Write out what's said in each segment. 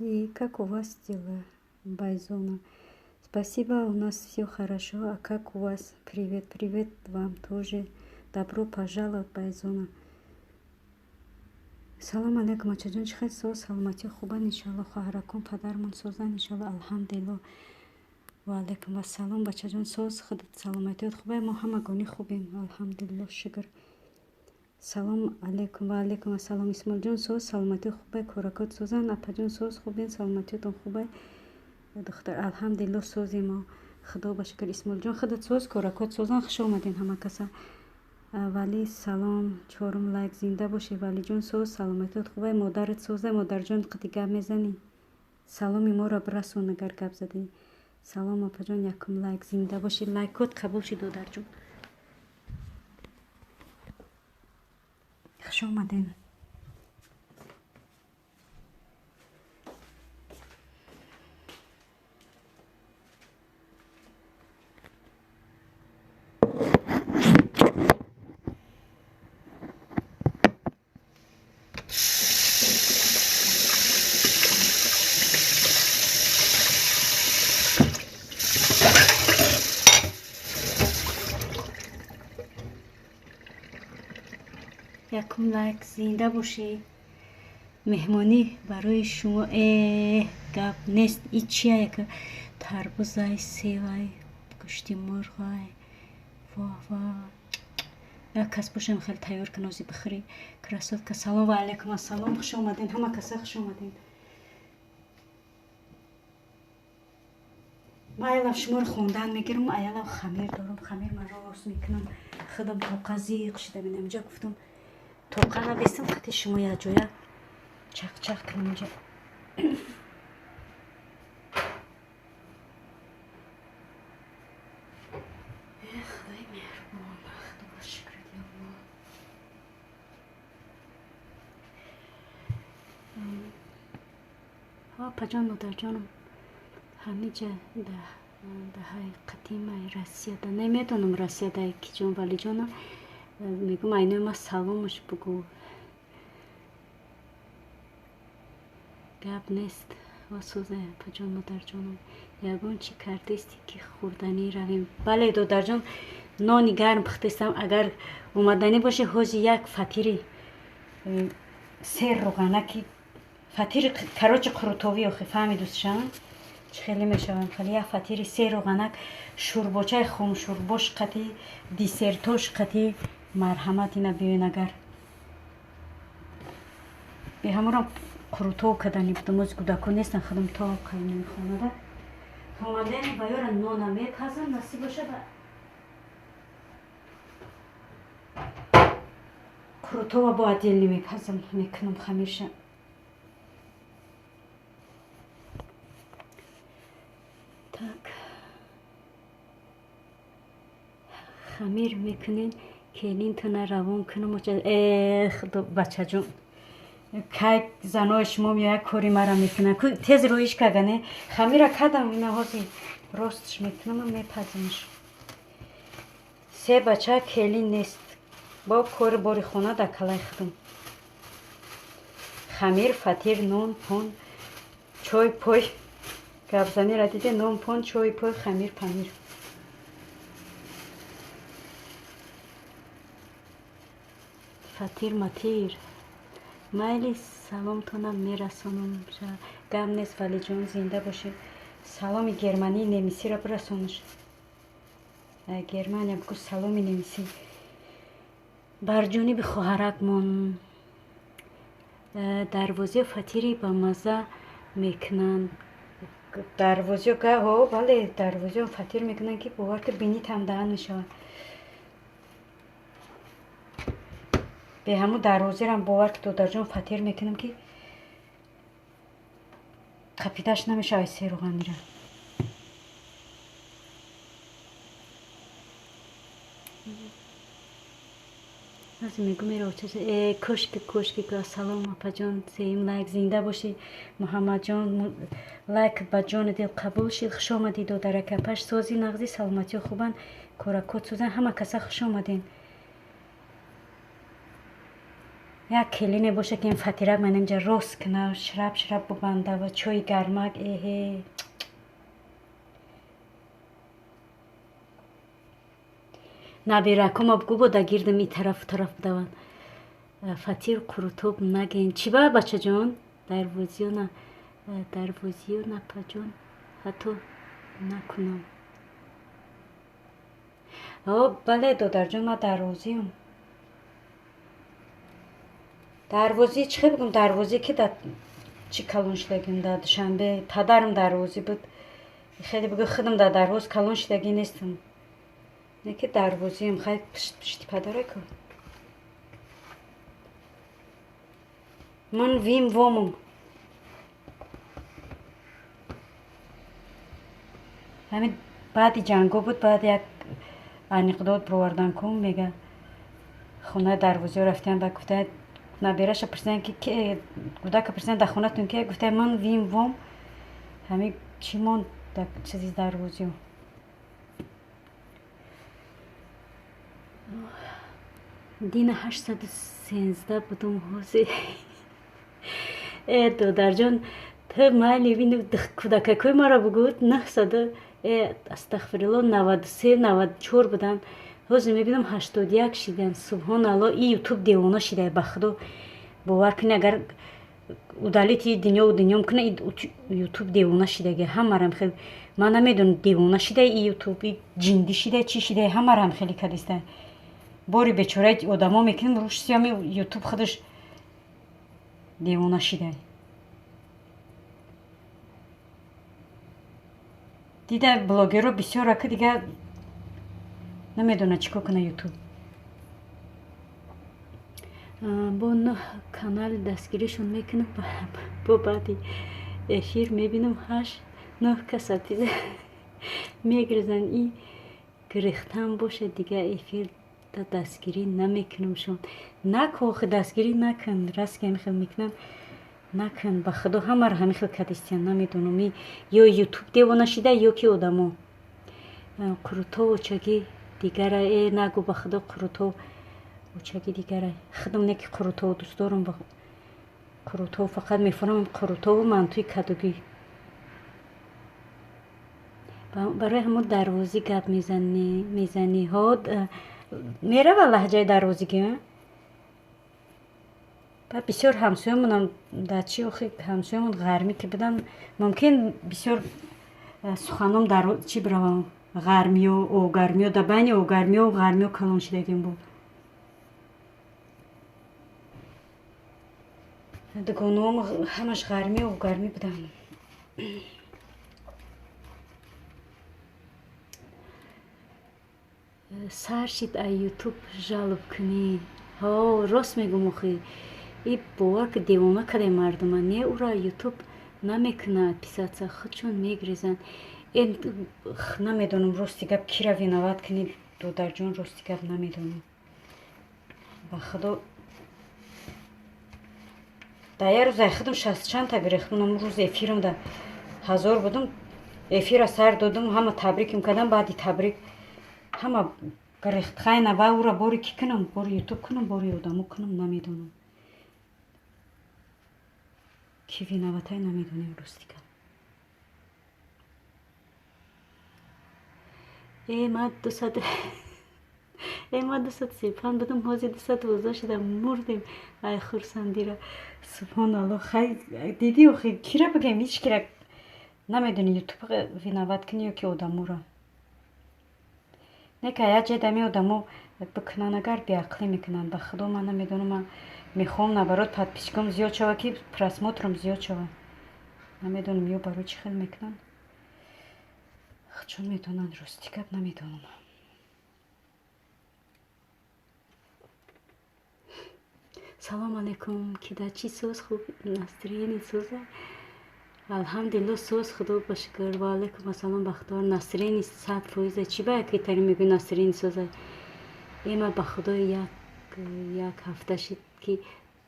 И как у вас дела, Байзона? Спасибо, у нас все хорошо. А как у вас? Привет, привет вам тоже. Добро пожаловать, Байзона. Салом алейкум, очаҷон, чӣ хел соз, саломатӣ хубанд, иншоалло. Хоҳаракон, падармон созанд, иншоалло, алҳамдулилло. Ва алайкум ассалом, бачаҷон, соз, худат саломатиёт хубай? Мо ҳамагонӣ хубем, алҳамдулилло, шукр. Салом алейкум, ва алайкум ассалом, Исмоилҷон, соз, саломатӣ хубай, коракот созанд, апаҷон, соз, хубен, саломатиётон хубай? Духтар, алҳамдулилло, созем мо, худо ба шукр. Исмоилҷон, худат соз, коракот созанд, хуш омадем ҳама каса. Валӣ, салом, чорум лайк, зинда бошӣ, Валиҷон, соз, саломатиёт хубай, модарат созай, модарҷон, қити гап мезанӣ? Саломи моро бирасон, агар гап задӣ. Салом, апаҷон, якум лайк, зинда бошӣ, лайкот қабул шид, додарҷон. Хуш омадем. Якум лайк, зинда бошӣ. Меҳмонӣ барои шумо, гап нест. И чия, яка тарбузай, севай, гӯшти мурғай, ва ва, як кас бошам, хеле тайёр кун, ози бихӯрӣ. Красотка, салом, ва алайкум ассалом, хуш омадем, ҳама каса хуш омадем. Ман аялав шуморо хондан мегирам, аялав хамир дорам, хамир ман рост мекунам, худам тоқа зиқ шуда бинам. Инҷа гуфтам, тоқа навесам, қати шумо якҷоя чақчақ кунам инҷа. Худои меҳрубон, худоро шукрат, ё Аллоҳ. Апаҷон, модарҷонам, ҳамиҷа даҳаи қадимаи Россияда, намедонам Россияда ки ҷон, Валиҷона, мегӯм, айнои ма саломаш бугӯ. Гап нест, ва сӯза, апаҷон, модарҷонам, ягон чӣ кардисти, ки хӯрданӣ равем? Бале, додарҷон, нони гарм пухтистам, агар омаданӣ бошӣ, ҳози як фатири сер руғанаки, фатири, короче, қурутовӣ, охи фаҳмидустша, чӣ хеле мешавам, хеле як фатири сер руғанак, шӯрбочаи хомшӯрбош қати, десертош қати, марҳамат, ина биёен. Агар беҳамурам қурутов кардани будам, ози кӯдакон нестан, худам тоб кардем хонада. Омадани ба ёра нона мепазам, насиб боша, ба қурутова бо отдельно мепазам, мекунам хамирша. Так, хамир мекунен, келинтона равон кунам. Эх, бачаҷон, кай занои шумо меояд, кори мара мекунанд, тез рӯиш кардане, хамира кардам, ина ҳози ростш мекунам, мепазимш. Се бача, келин нест, бо кори бори хона дар калаи худам: хамир, фатир, нон, пон, чой, пой. Гапзанира диде: нон, пон, чой, пой, хамир, памир. Фатир, матир. Майли, саломтонам мерасонам. Гап нест, Валиҷон, зинда бошед. Саломи германии немисиро бирасонаш. Германия бигӯ, саломи немисӣ бар ҷониби хоҳаракмон. Дарвозиё фатири ба мазза мекунанд. Дарвозиё гаҳо, бале, дарвозиё фатир мекунанд, ки бовар ки, бинитам даҳан мешавад. Беҳаму дарвозирам, бовар ки, додарҷон, фатир мекунам, ки қапидаш намешавад серуғанира. Мегӯ, меро, кошки, кошки. Салом, апаҷон, сеюм лайк, зинда бошӣ, Муҳаммадҷон, лайк ба ҷони дил қабул шид. Хуш омадӣ, додарака. Апаш, сози, нағзӣ, саломатиё хубанд, коракот сӯзан, ҳама каса хуш омадем. Як келине боша ки ин фатирак ман инҷа рост кунав, шраб шраб бубандава, чойи гармак, эҳе. Набиракома бугӯ бо да гирдим и тарафу тараф будаванд. Фатир қурутоб наген. Чӣ ба, бачаҷон? Дарвозиёна, дарвозиёна, паҷон, ҳатто накунам. О, бале, додарҷон, ман дарвозиам. Дарвозӣ чӣ хел бигӯм, дарвозӣ ки да чӣ калон шудагим, дар Душанбе падарам дарвозӣ буд. Хеле бигӯ, худам дар дарвоз калон шудагӣ нестам. Не ки дарвозиам, хай пушти падара ку. Ман вим вомам. Ҳамин баъди ҷанго буд, баъд як анекдот бировардан ку, мега, хонаи дарвозиҳо рафтиам, ба гуфта набераша пурсидан ки кӯдака пурсидан, дар хонатон ки, гуфта, ман вим вом. Ҳамин чӣ монд дар чизи дарвозиҳо. Дина 813 будум, ҳозир. Э, додарҷон, ту майли, вини кӯдакакҳои маро бугӯ, 900, э, астағфирулло, 93, 94 буданд, ҳозир мебинам, 81 шиданд. Субҳоналло, и Ютуб девона шида, ба худо, бовар кунӣ, агар удалить дунёу дунём куна, Ютуб девона шидаги. Ҳамарам хел, ман намедонам, девона шида и Ютуб, и ҷиндӣ шида, чӣ шида, ҳамарам хеле кадиста. Бори бечораи одамо мекунем, рӯшсиами Ютуб худаш девона шида. Дида, блогерро бисёра ки дига намедонад чӣ кор кунад Ютуб. Бо нӯҳ канал дастгиришон мекунам, бо баъди эфир мебинам, ҳашт нӯҳ каса мегирзанд. И гирехтан бошад, дига эфир дастгирӣ намекунамшон. Наку, охи, дастгирӣ накун, раст ки ҳамин хел мекунам, накун, ба худо, ҳамаро ҳамин хел кадистиян. Намедонам, ё Ютуб девона шида, ё ки одамо. Қурутов очаги дигара, э, нагӯ, ба худо, қурутов очаги дигара. Худам не ки қурутов дӯст дорам, қурутов фақат мефурам, қурутову мантуи кадугӣ. Барои ҳамон дарвозӣ гап мезанӣ, ҳо, мерава лаҳҷаи дарвозигӣ. Баъд бисёр ҳамсоямонам дар чи, охи, ҳамсоямон ғармӣ ки буданд, мумкин бисёр суханом дар чӣ биравам, ғармиё, огармиё, дар байни огармиё ғармиё калон шидагим буд. Дугонаом ҳамаш ғармиё, огармӣ буданд. Сар шид ай Ютуб жалоб кунӣ. Ҳо, рост мегӯм, охи, и бовар ки девона кардем мардума. Не, ура Ютуб намекунад писаться, худшон мегирезанд. Э, намедонам, рости гап, кира виноват кунӣ, додарҷон, рости гап, намедонам, ба худо. Дар як рӯз ай худам шасту чандта гирехтам. Рӯз эфирам да 1000 будум, эфира сар додум, ҳама табрикм кардам, баъди табрик ҳама гирехт. Хайна, ва ура бори кӣ кунам, бори Ютуб кунам, бори одамо кунам, намедонам, ки виноватай, намедонем, рости гап. Э, ма 200, э, ма 235 будум, ҳозир 212 шудам, мурдем ай хурсандира. Субҳоналло, хай, дидӣ, охи, кира бигем, ҳеҷ кира намедони, Ютуб виноват кунӣ ё ки одаморо. Не ка як ҷайда ми одамо бикунанд, агар беақлӣ мекунанд, ба худо, ман намедонам. Ман мехоҳам, наоборот, подписчикам зиёд шавад, ки просмотрам зиёд шавад. Намедонам, ё барои чӣ хел мекунанд, худшон медонанд, рости гап, намедонам. Салом алейкум, ки дар чӣ соз, хуб, настроение соза? Алҳамдулилло, соз, худо ба шукр. Ва алайкум ассалом, бахтовар, настроение 100%. Чӣ ба якитари мегӯи настроение соза? Эма, ба худо, як ҳафта шид, ки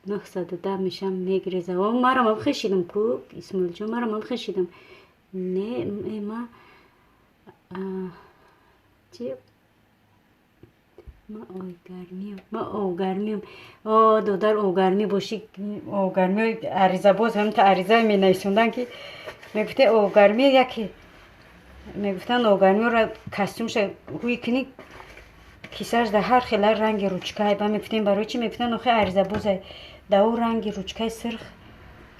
910 мешам, мегиреза. О, марам ам хешидам ку, Исмоилҷон, марам ам хешидам. Не, эма чи. Ма ойгармиам, ма огармиам. О, додар, огармӣ бошӣ, огармӣ аризабоз ҳамта ариза менависондан, ки мегуфте огармӣ, яке мегуфтанд огармиро костюмша ҳуй кунӣ, кисаш дар ҳар хела ранги ручкай. Ба мегуфтем, барои чӣ? Мегуфтанд, охи аризабозай, дар ӯ ранги ручкаи сирх,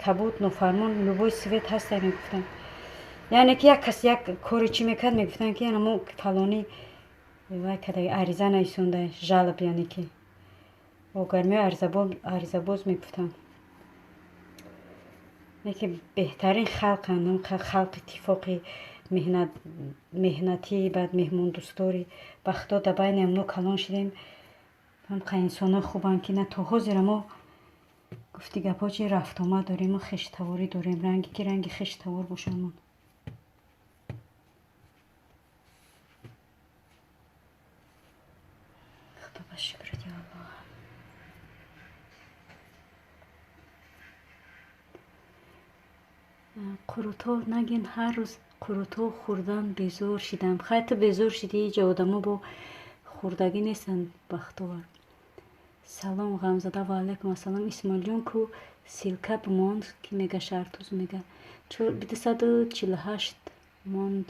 кабуд, нофармон, любой цвет ҳастай, мегуфтанд. Яъне ки як кас як кори чӣ мекард, мегуфтанд, ки анамо фалонӣ вай када, ариза нависонда, жалоб, яъне ки огармиҳо аризабоз мегуфтанд. Яке беҳтарин халқанд, халқи иттифоқи меҳнатӣ, баъд меҳмондӯстори. Ба Худо, дар байни ҳамно калон шидем, ҳамқа инсонҳои хубанд, ки на то ҳозира мо, гуфти гапҳо чи, рафтомад дорему хештаворӣ дорем, ранге ки ранги хештавор бошамон. Худо ба шукрат, ё Аллоҳ. Қурутҳо нагин, ҳар рӯз қурутҳо хӯрдан безор шидам. Хай, ту безор шидӣ, иҷа одамо бо хӯрдагӣ нестанд, бахтовар. Салом, Ғамзада, ва алайкум ассалом. Исмоилҷон ку, ссылка бимонд, ки мега Шартуз мега 248 монд,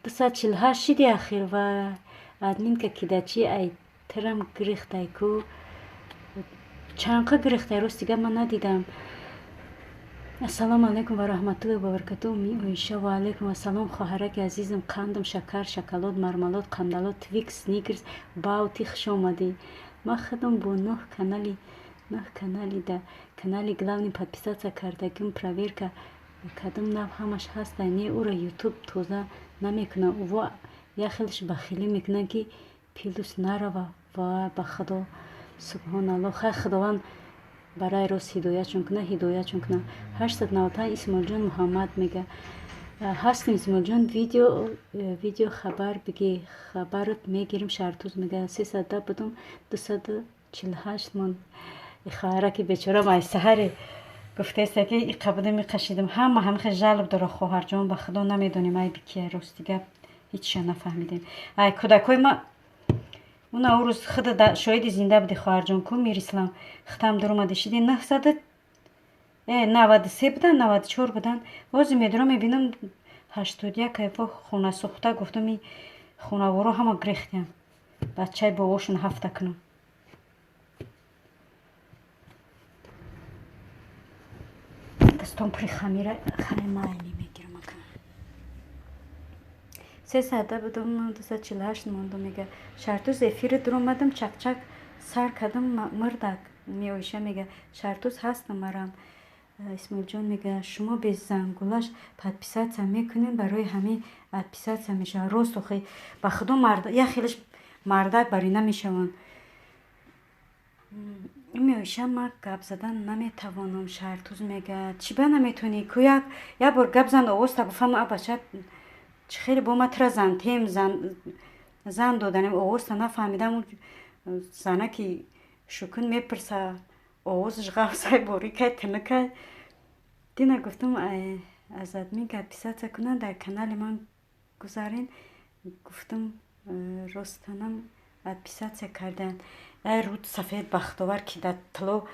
248 шиди ахир. Ва админка кидачи ай тирам гирихтай ку, чанқа гирихтай, рости гап, ман надидам. Ассалому алайкум ва раҳматуллоҳи ва баракатуҳ, Оиша, ва алайкум ассалом, хоҳараки азизам, қандам, шакар, шоколад, мармелад, қандалот, Твикс, Сникерс, Баунти, хуш омадӣ. Ман худам бо нӯҳ канали да канали главный подписаться кардагим, проверка кардам, нав ҳамаш ҳаста. Не, ӯро Ютуб тоза намекунад, ӯво як хелш бахилӣ мекунанд, ки плюс нарава. Вай, ба Худо, субҳоналлоҳ. Хай, Худованд барои рост ҳидоятшон кунад, ҳидоятшон кунад. 895 Исмоилҷон Муҳаммад мега ҳастем, Исмоилҷон, видео хабар бигӣ, хабарот мегирим. Шартуз мега 300 будум, 248 монд. Хоҳараки бечора ай саҳаре гуфтеста, ки иқа будам, иқа шидам. Ҳама ҳамихел жалоб дора, хоҳарҷон, ба Худо, намедонем айби кия, рости гап, ҳечша нафаҳмидем. Ай кӯдакҳои ма уна ӯ рӯз худа шоҳиди зинда буди, хоҳарҷон, ку Мирислам хитам дуромади шиди, нӯҳсаду 93 будан, 94 будан. Ҳозир медурам, мебинам, 81 кайфо, хона сӯхта. Гуфтам, и хонаворо ҳама гирехтиям, бачаи бобошон ҳафта кунам. Дастон пури хамира, хай, майли, мегирам ака. 300 будум, 248 мондум, мега Шартуз. Эфири дуромадам, чакчак сар кардам, мурдак. Меоиша мега Шартуз ҳастам марам. Исмоилҷон мега шумо без зангулаш подписаться мекунем, барои ҳамин отписаться мешавад. Рост, охи, ба Худо, як хелаш мардак барӣ намешаванд. Меоиша, ман гап задан наметавонам. Шартуз мега чӣ ба наметавонӣ? Ку як бор гап зан, овозта бифаҳм. А бача, чӣ хеле бо ма тира зантем, зан доданем, овозта нафаҳмидам. Занаки шукун мепурса, овозаш ғафсай, борикай, тинукай. Дина гуфтам, аз админка отписаться кунанд, дар канали ман гузарен, гуфтам, ростанам отписаться карданд. Ай руд сафед, бахтовар, ки дар тило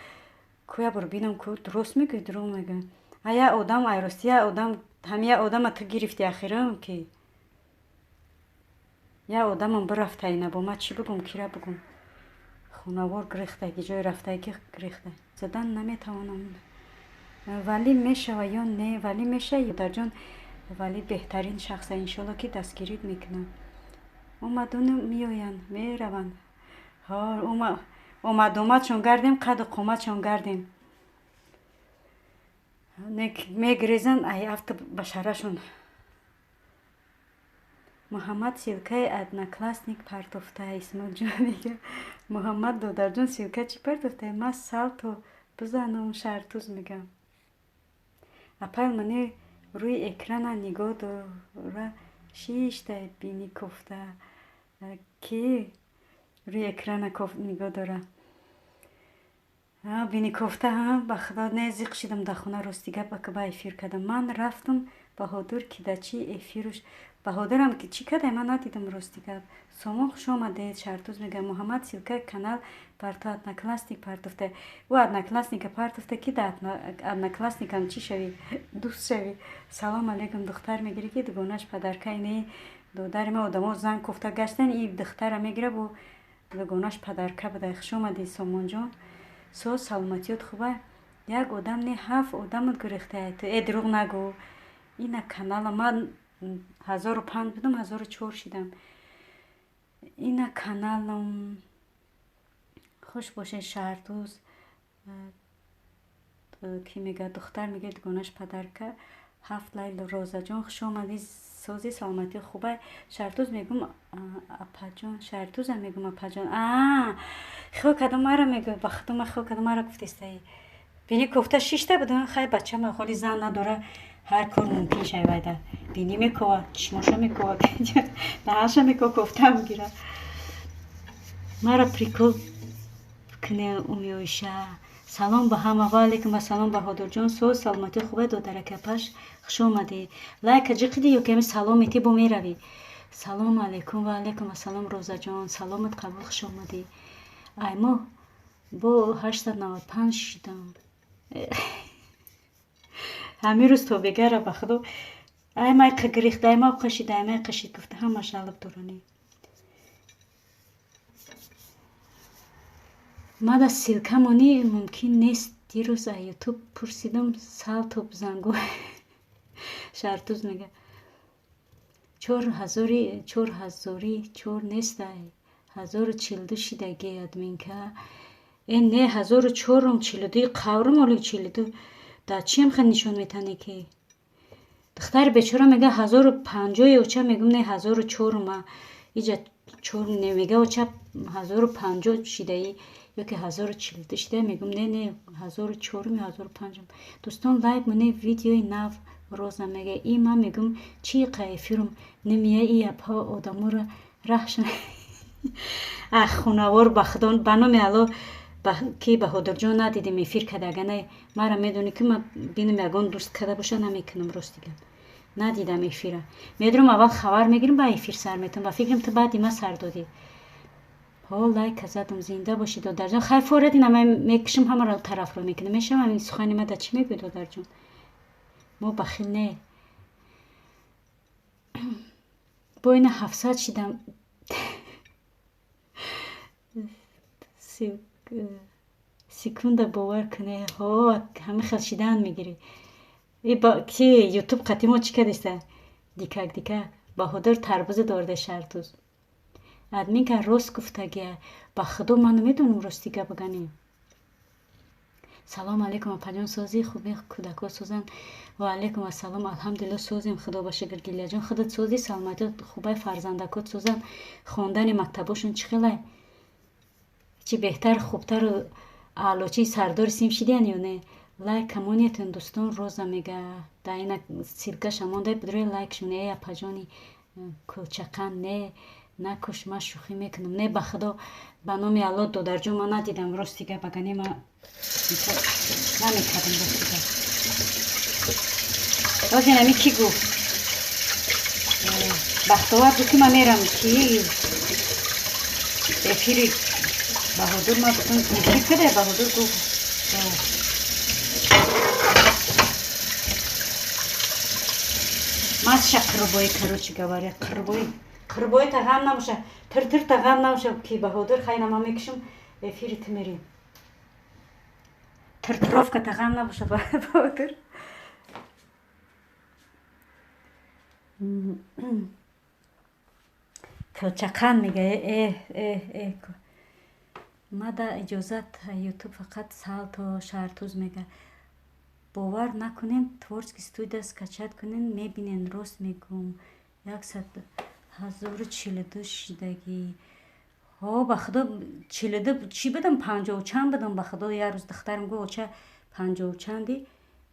ку, як бор бинам ку, дуруст мегӯӣ, дурӯғ мегӯӣ? А як одам, ай рости, як одам, ҳами як одама ту гирифти ахирам, ки як одамам бирафта, ина бо ман чӣ бигӯм, кира бигӯм? Хонавор гирехта, ки ҷое рафтае, ки гирехта. Задан наметавонам, валӣ мешава ё не? Валӣ меша, дарҷон, валӣ беҳтарин шахса, иншолло, ки дастгирит мекунад. Омадуну меоянд, мераванд. Омадомадшон гардем, қаду қоматшон гардем, мегирезанд, ай афту башарашон. Муҳаммад ссылкаи Одноклассник партофта. Исмоилҷон мега Муҳаммад додарҷон, ссылка чӣ партофта? Ман салто бизанам. Шартуз мегам апай мани рӯи экрана нигоҳ дора, шишта бини кофта. Ки рӯи экрана нигоҳ дора, бини кофта? Ба Худо, не, зиқ шидам дар хона, рости гап, ака ба эфир кардам. Ман рафтам, Баҳодур кидачи эфируш. Баҳодирам ки чӣ кадай, ман надидам, рости гап. Сомон, хуш омадед. Шаҳртуз мега: Муҳаммад, ссылка канал парто, Одноклассник партофта. Ӯ Одноклассника партофта, ки да Одноклассникам чӣ шавӣ, дӯст шавӣ. Салом алейкум. Духтар мегирӣ, ки дугонаш подарка. Ини додари ма, одамо зан кофта гаштан, и духтара мегира, бо дугонаш подарка буда. Хуш омадӣ, Сомонҷон. Соз, саломатиёт хуба? Як одам не, ҳафт одамат гурехта. Э, дурӯғ нагӯ. Ина канала ман 1005 будам, 1004 шидам. Ина каналам. Хуш бошед, Шаҳрдӯз. Ки мега: духтар мега, дугонаш подарка. Ҳафт лайл. Розаҷон, хуш омадӣ. Сози, саломатӣ хуба? Шаҳртуз мегум, апаҷон. Шаҳртузам мегум, апаҷон. А, хиёл кардам мара мегӯ. Ба худо, ман хиёл кардам мара гуфтестаи. Бини, кофта шишта будам. Хай, бачама ҳоли зан надора, ҳар кор мумкин шавайда. Бини мекова, чишмоша мекова, даҳанша мекова, кофта мегира. Мара прикол куне, умёиша. Салом ба ҳама. Ва алейкум ассалом, Баҳодурҷон. Соз, саломатӣ хубе, додаракапаш? Хуш омадӣ. Лайка ҷиқиди ё ками салом метӣ, бо меравӣ? Салому алейкум. Ва алейкум ассалом, Розаҷон. Саломат қабул, хуш омадӣ. Ай мо бо 895 шидам ҳамин рӯз то бегара. Ба худо, ай май қигрихт, ай ма қашид, ай май қашид гуфта, ҳамаш алаб доранӣ. Мада ссылка монӣ мумкин нест. Дирӯз аз Ютуб пурсидам, салто бизан гу. Шаҳртуз мега: чор ҳазори чор ҳазори чор нестай, 1042 шидаги, админка. Э, не, ҳазору чорум, 42-и қаврум, оли 42 дар чиам хел нишон метане, ки духтари бечора мега 1050-и. Оча, мегум, не, 1004-ума, иҷа чор не. Мега: оча, 1050 шидаӣ ёки 1042 шидаи? Мегум, не, не, 1004-ум ё 1005-ум. Дӯстон, лайк моне, видеои нав. Роза мега: и ман мегум, чи қа эфирум немия, и апа одаморо раҳша. Ах, хунавор, ба худо, ба номи Алло, ки Баҳодурҷон, надидем эфир карда. Ага не, мара медонӣ, ки ман бинам ягон дӯст карда боша, намекунам. Рости гап, надидам эфира. Медурам, аввал хабар мегирам, ба эфир сар метам. Ба фикрам, ту баъди ма сар додӣ. Ҳо, лайка задам. Зинда бошӣ, додарҷон. Хай, форад, ина ман мекушам, ҳамаро тарафро мекунам, мешавам. Ин сухани ма да чӣ мегӯӣ, додарҷон? Мо бахил не. Бо ина 700 шидам. Секунда, бовар куне. Ҳо, ҳама хел шидан мегирӣ. Ки Ютуб қати мо чӣ кардиста? Дикак, дикак. Баҳодур тарбуза дорда. Шартуз, админка рост гуфтагия. Ба худо, ман намедонам, рости гап баганӣ. Салому алейкум, апаҷон. Созӣ, хубе, кӯдакҳо созанд? Ва алейкум ассалом. Алҳамдулилло, созем, худо ба шукр. Гилияҷон, худат созӣ, саломатият хубай, фарзандакот созанд? Хондани мактабошон чӣ хелай? Чӣ беҳтар, хубтару аълочии сардори сим шидиян ё не? Лайк камонетон, дӯстон. Роза мега: да ина ссылкаша монда, бидрои лайкшон. Э, апаҷони кӯлчақан, не, накуш, ман шӯхӣ мекунам. Не, ба худо, ба номи Алло, додарҷон, ман надидам, рости гап. Агане ман намекардам, рости гап. Ҳозир ами кӣ гуфт? Бахтовар гуфт, ки ман мерам, ки эфири Баҳодур. Ман гуфтам, эфир каде? Баҳодур гуфт. Масша қирбои, короче говоря, қирбои, қирбои тағам набоша, тиртир тағам набоша, ки Баҳодур. Хайна, ман мекушам эфири, ту мерӣ. Тиртировка тағам набоша, Баҳодур. Кӯлчақан мега: э, э, э, мада иҷозат Ютуб фақат салто. Шаҳртуз мега: бовар накунен, творческий студия скачать кунен, мебинен, рост мегӯм. Яксад 1042 шидагӣ. Ҳо, ба худо, 42 чӣ будам, панҷоҳу чанд будам. Ба худо, як рӯз духтарам гуфт: оча, панҷоҳу чанди.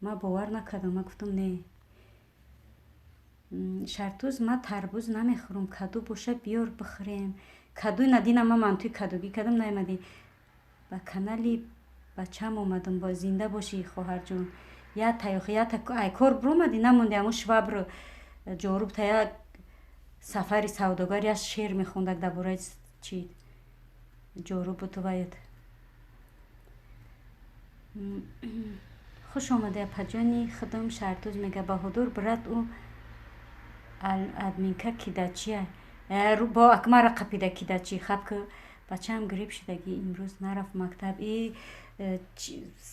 Ман бовар накардам, ман гуфтам, не. Шартуз, ман тарбуз намехӯрам, каду боша, биёр, бихӯрем. Кадуи надинам, ман мантуи кадугӣ кардам, наомадӣ. Ба канали бачам омадам. Зинда бошӣ, хоҳарҷон. Ята ята ай кор биромадӣ, намонди, ҳамун швабру ҷоруб та як. Сафари савдогар як шеър мехондак дар бораи чи ҷору буд ваят. Хуш омади, апаҷони худум. Шаҳртуз мега: Баҳодур брат, ӯ админка кидачия бо акмара қапида кидачи хаб ки бачаам грипп шудагӣ, имрӯз нарафт мактаб. И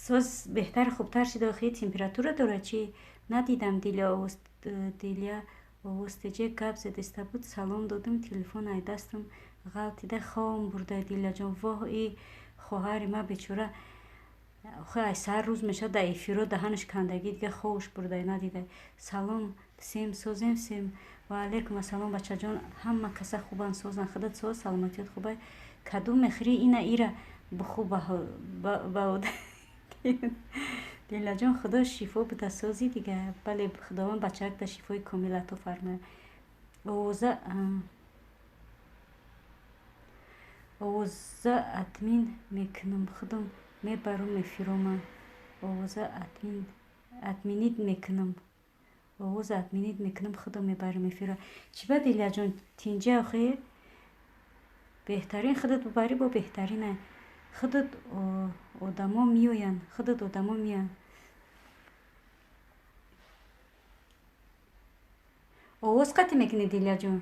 соз беҳтар, хубтар шуда? Охи температура дорад чи? Надидам. Диля овозтеҷе гап задиста буд, салом додум, телефон ай дастам ғалтида, хом бурда. Диляҷон, воҳ, и хоҳари ма бечора, охи ай сар рӯз мешавад дар эфиро даҳанаш кандагӣ, дига ховуш бурда, надида. Салом всем, созем всем. Ва алайкум ассалом, бачаҷон, ҳама каса хубанд, созанд. Худат соз, саломатият хубай. Каду мехӯрӣ? Ина ира бухӯ. Дилаҷон, худо шифо буда, созӣ дига. Бале, худованд бачаакда шифои комил ато фармояд. Овоза админ мекунам, худам мебарум эфирома. Овоза админит мекунам, овоза админит мекунам, худам мебарам эфиро. Чӣ ба, Дилаҷон, тинҷа? Охи беҳтарин худат бубарӣ, бо беҳтарина. Худат одамо меоянд, худат одамо меоянд. Овоз қатъ мекунӣ, Дилаҷон?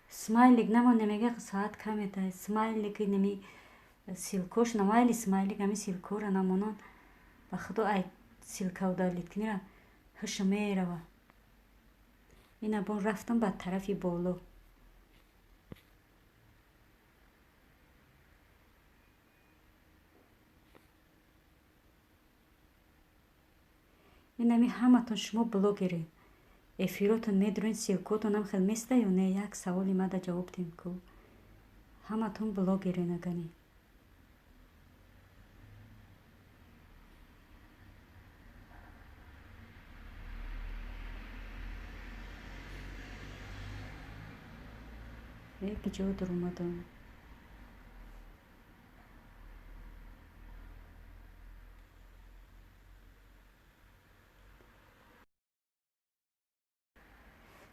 Смайлик намоне, мега, соат камета. Смайлик неми ссылкош намайли, смайлик ами ссылкора намонон. Ба худо, ай ссылка удалить кунира, ҳуша мерава. Ина бо рафтам ба тарафи боло. Инами ҳаматон шумо блогеред, эфиротон медурен, ссылкотонам хел места ё не? Як саволи мада ҷавоб дем ку. Ҳаматон блогерен агани. Киҷо дуромадам?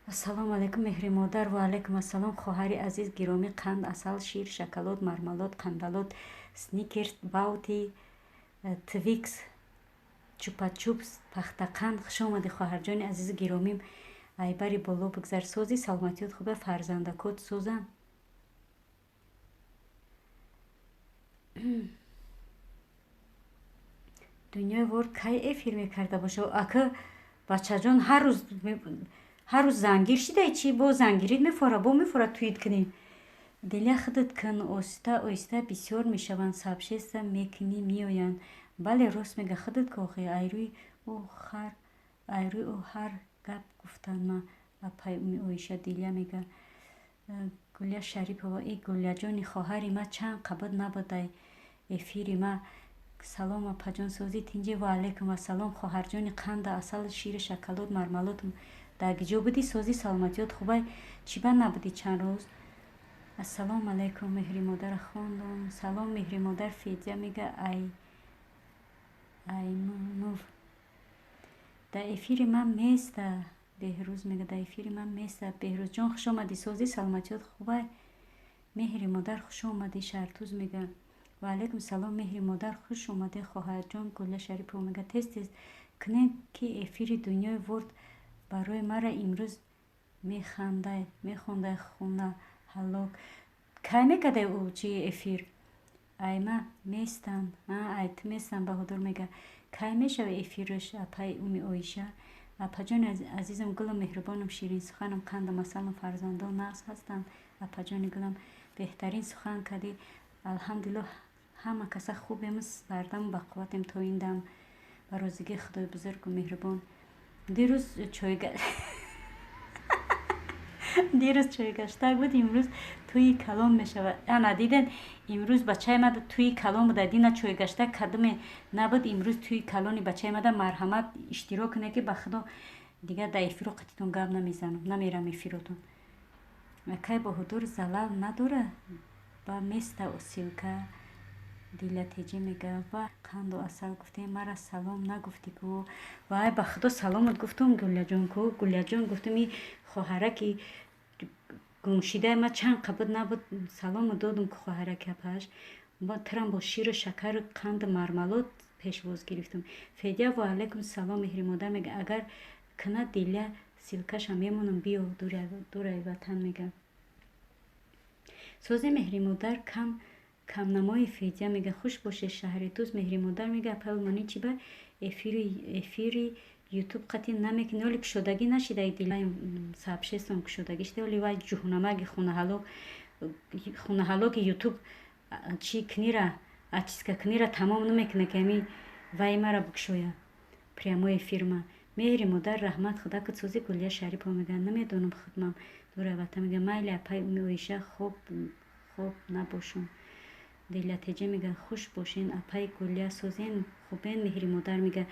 Ассалому алайкум, меҳри модар. Ва алайкум ассалом, хоҳари азиз гиромӣ. Қанд, асал, шир, шоколад, мармалод, қандалот, Сникерс, Баунти, Твикс, Чупа-Чупс, пахтақанд. Хуш омадӣ, хоҳарҷони азизи гиромим. Айбари боло бигзар. Сози, саломатиёт хуба, фарзандакот созанд. Дунёи вор кай эфир мекарда боша? Ака, бачаҷон, ҳар рӯз, ҳар рӯз зангир шидай чи? Бо зангирит мефора, бо мефора, твит кунем. Диля, худат кун, оҳиста оҳиста бисёр мешаванд, сообщество мекунӣ, меоянд. Бале, рост мега, худат ку охи. Айрӯи ӯ ҳар гап гуфтан ма, апай Уми Оиша. Диля мега. Гулия Шарипова, и Гулияҷони хоҳари ма, чанд қабат набудай эфири ма. Салом, апаҷон, созӣ, тинҷӣ? Ва алайкум ассалом, хоҳарҷони қанда, асал, шири, шоколад, мармалод. Дар киҷо будӣ? Созӣ, саломатиёт хубай? Чӣ ба набудӣ чанд рӯз? Ассалому алайкум, меҳри модара хондум. Салом, меҳри модар. Федя мега, ай аймнув дар эфири ман места. Беҳрӯз мега, дар эфири ман места. Беҳрӯзҷон, хуш омадӣ, созӣ, саломатиёт хубай? Меҳри модар, хуш омадӣ. Шаҳртуз мега: ва алайкум салом, меҳри модар, хуш омадӣ, хоҳарҷон. Гулия Шарипова мега: тез тез кунем, ки эфири дунёи ворд барои мара имрӯз механдай, мехондай. Хуна ҳалок кай мекардай ӯ чи эфир? Айма местан, ай ту местан. Баҳодур мега: кай мешава эфираш, апаи Уми Оиша? Апаҷони азизам, гулам, меҳрубонам, ширинсуханам, қандам, асалам, фарзандон нағз ҳастанд? Апаҷони гулам, беҳтарин сухан кардӣ. Алҳамдулиллоҳ, ҳама каса хубем, бардаму бақувватем то ин дам, ба розигии Худои бузургу меҳрубон. Дирӯз чойгаштак буд, имрӯз тӯи калон мешавад. Ана диден, имрӯз бачаи мада тӯи калон буда. Дина чойгаштак кадуме набуд, имрӯз тӯи калони бачаи мада. Марҳамат, иштирок кунед, ки ба худо дигар дар эфиро қатитон гап намезанам, намерам эфиротон. Акай Баҳодур залал надора ба места ссылка. Дила Теҷӣ мега, ва қанду асал гуфтем, мара салом нагуфтӣ ку. Вай, ба худо, саломат гуфтум, Гулияҷон ку, Гулияҷон гуфтум, и хоҳараки гумшидаи ма чанд қабуд набуд, салому додум ку, хоҳараки апаш. Тирам бо ширу шакару қанду мармалот пешвоз гирифтум. Федя, ва алайкум салом. Меҳри модар мега, агар кина, Диля, ссылка ша мемонам, биё дураи ватан мега. Сози, Меҳри модар, кам камнамои. Федя мега, хуш бошед, шаҳри дӯст. Меҳри модар мега, апай Олмонӣ, чи ба эфири Ютуб қатъи намекунӣ? Оли кушодагӣ нашида, сообществом кушодагӣ шида, оли вай ҷуҳнамаги хонаҳалоки Ютуб чи книра очистка книра тамом намекуна, ки ами вай мара бикушоя, прямой эфир ма. Меҳри модар, раҳмат, худо куд сози. Гулия Шарипова мега, намедонам худмам дура ватан мега. Майли, апай Уми Оиша, хоб хоб набошум. Дилия Теҷа мега, хуш бошен, апай Гулия, созен, хубен? Меҳри модар мега,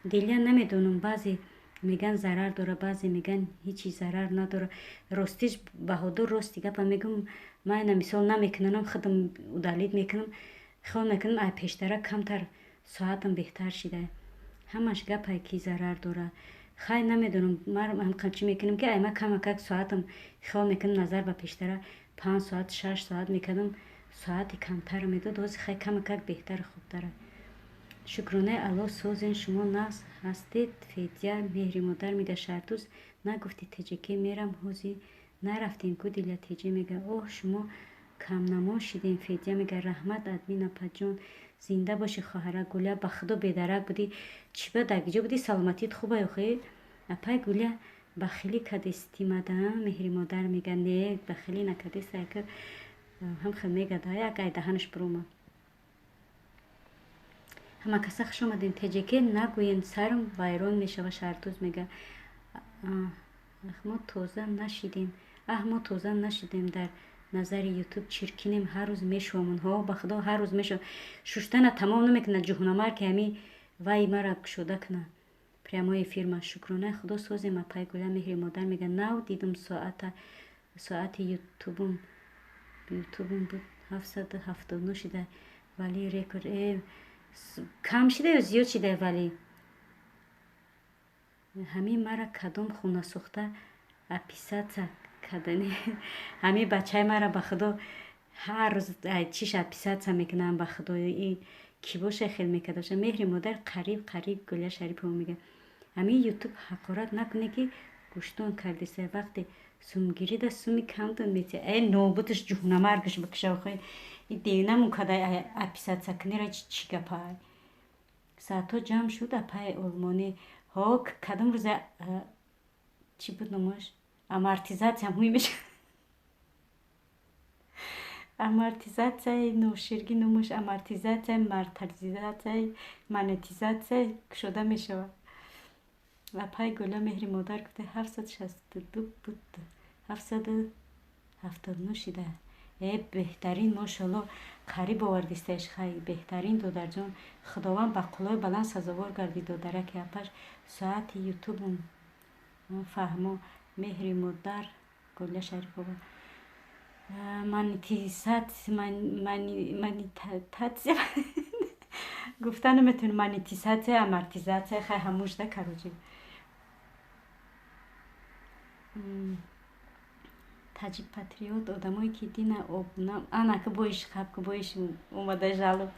Дилия, намедонам, баъзе меган зарар дора, баъзе меган ҳечи зарар надора. Ростиш, Баҳодур, рости гапа мегум, ман ина мисол намекунанам, худам удалить мекунам. Хиёл мекунам, ай пештара камтар соатам беҳтар шида. Ҳамаш гапае ки зарар дора. Хай, намедонам, ман чӣ мекунам, ки ай ма камакак соатам, хиёл мекунам, назар ба пештара 5 соат, 6 соат мекардам, соати камтар медод, ҳозир хай камакак беҳтару хубтара. Шукронаи Аллоҳ, созен, шумо нағз ҳастед? Федя. Меҳри модар мега, Шаҳрдӯз, нагуфтӣ Теҷаке мерам, ҳозир нарафтем ку. Дила Теҷа мега, оҳ, шумо камнамо шидем. Федя мега, раҳмат, админ апаҷон, зинда бошӣ, хоҳара Гуля. Ба худо, бедарак будӣ, чӣ ба дар будӣ? Саломатит хуба охе, апай Гуля? Бахилӣ кадестимада? Меҳри модар мега, не, бахилӣ накадеста, яка ҳам хел мегада, як ай даҳанаш биромад. Ҳама каса хуш омадем. Теҷаке нагӯен, сарм вайрон мешава. Шаҳрдӯз мега, мо тоза нашидем, аҳ, мо тоза нашидем, дар назари Ютуб чиркинем, ҳар рӯз мешӯвамон. Ҳо, ба худо, ҳар рӯз мешӯ, шуштана тамом намекунад ҷуҳнамар, ки ҳами вай мара кушода куна, прямой эфир ма. Шукронаи худо, созем, апай Гуля. Меҳри модар мега, нав дидум, соата соати Ютубум буд, 779 шида, вале рекорд кам шида ё зиёд шида? Вале ҳамин мара кадом хунасӯхта отписаться кардани? Ҳамин бачаи мара, ба худо, ҳар рӯз чиш отписаться мекунам. Ба худо, кӣ боша, хел мекарда боша. Меҳри модар, қариб қариб. Гулия Шарипова мега, ҳамин Ютуб ҳақорат накуне, ки гӯштон кардеса, вақте сумгирида суми камтон метия. Э, нобудаш ҷуҳнамаргаш бикша, охе, и девнамон када отписаться кунера, чӣ гапай? Соатҳо ҷамъ шуд, апай Олмонӣ. Ҳо, кадом рӯза чӣ буд номаш, амортизатсиям ҳуй мешавад, амортизатсияи ноширгӣ номаш, амортизатсия, мартализатсия, монетизатсия кушода мешавад. Апай Гуля. Меҳри модар гуфта, 762 буд, 779 шида. Э, беҳтарин, мошалло, қариб овардистаиш. Хай, беҳтарин, додарҷон, худованд ба қулои баланд сазовор гардид, додараки апаш. Соати Ютубум фаҳмо. Меҳри модар, Гулия Шарипова, монетизатсия гуфта наметавонем, монетизатсия, амортизатсия, хай, ҳамушда, короче. Таҷик патриот, одамое ки дина обуна анака боиш хабку боиш омада жалоб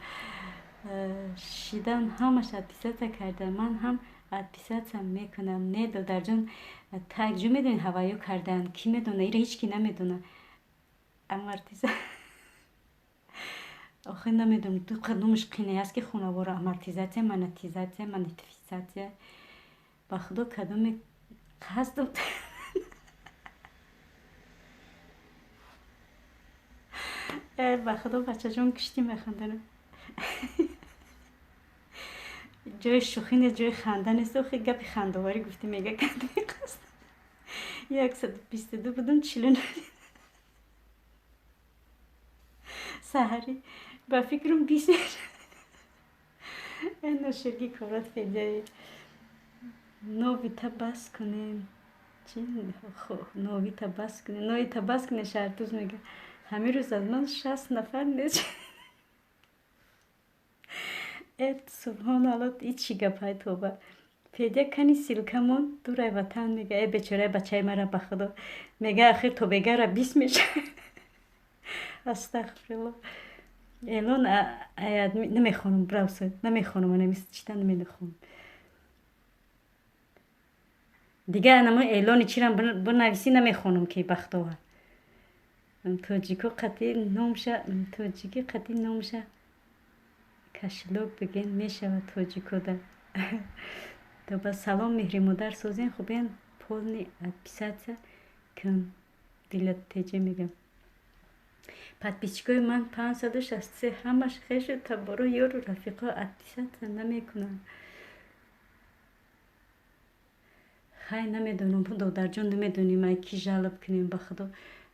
шидан, ҳамаш отписаться карда, ман ҳам отписаться мекунам. Не, додарҷон, таҷу медонӣ, ҳаваё кардаанд, кӣ медона, ира ҳеҷ ки намедона. Амортиза охи намедонам, номаш қине аст, ки хунавора амортизатсия, монетизатсия, монетификатсия. Ба худо, кадоме қасдам. Ба худо, бачаҷон, киштӣ механданам, ҷои шӯхӣ нест, ҷои ханда нест. Охи, гапи хандоварӣ гуфтӣ, мега кадоме қасдам. 122 будум, 49 саҳарӣ, ба фикрам, 20. Ноширгӣ корат. Федяи новита бас кунем, чи новита бас кунем, новита бас кунем. Шаҳртуз мега, ҳамин рӯз аз ман 60 нафар нест. Э, субҳоналло, и чӣ гапай, тоба! Федя, кани ссылка мон, дурай ватан мега. Э, бечораи бачаи мара, ба худо, мега, ахир то бегара бис меша. Астағфирулло. Элон намехонам, бравса, намехонам, чита намехонам. Дигар анамо эълони чирам бинависӣ, намехонам, ки бахтовар. Тоҷико қати номша, тоҷики қати номша кошелёк биген мешавад тоҷикода. Тоба, салом, меҳри модар, созен, хубен? Полный отписаться кун, дилат теҷе мегам. Подписчикои ман 563, ҳамаш хешу таборо, ёру рафиқо отписаться намекунанд. Хай, намедонам, додарҷон, намедонем, ай ки жалоб кунем, ба худо.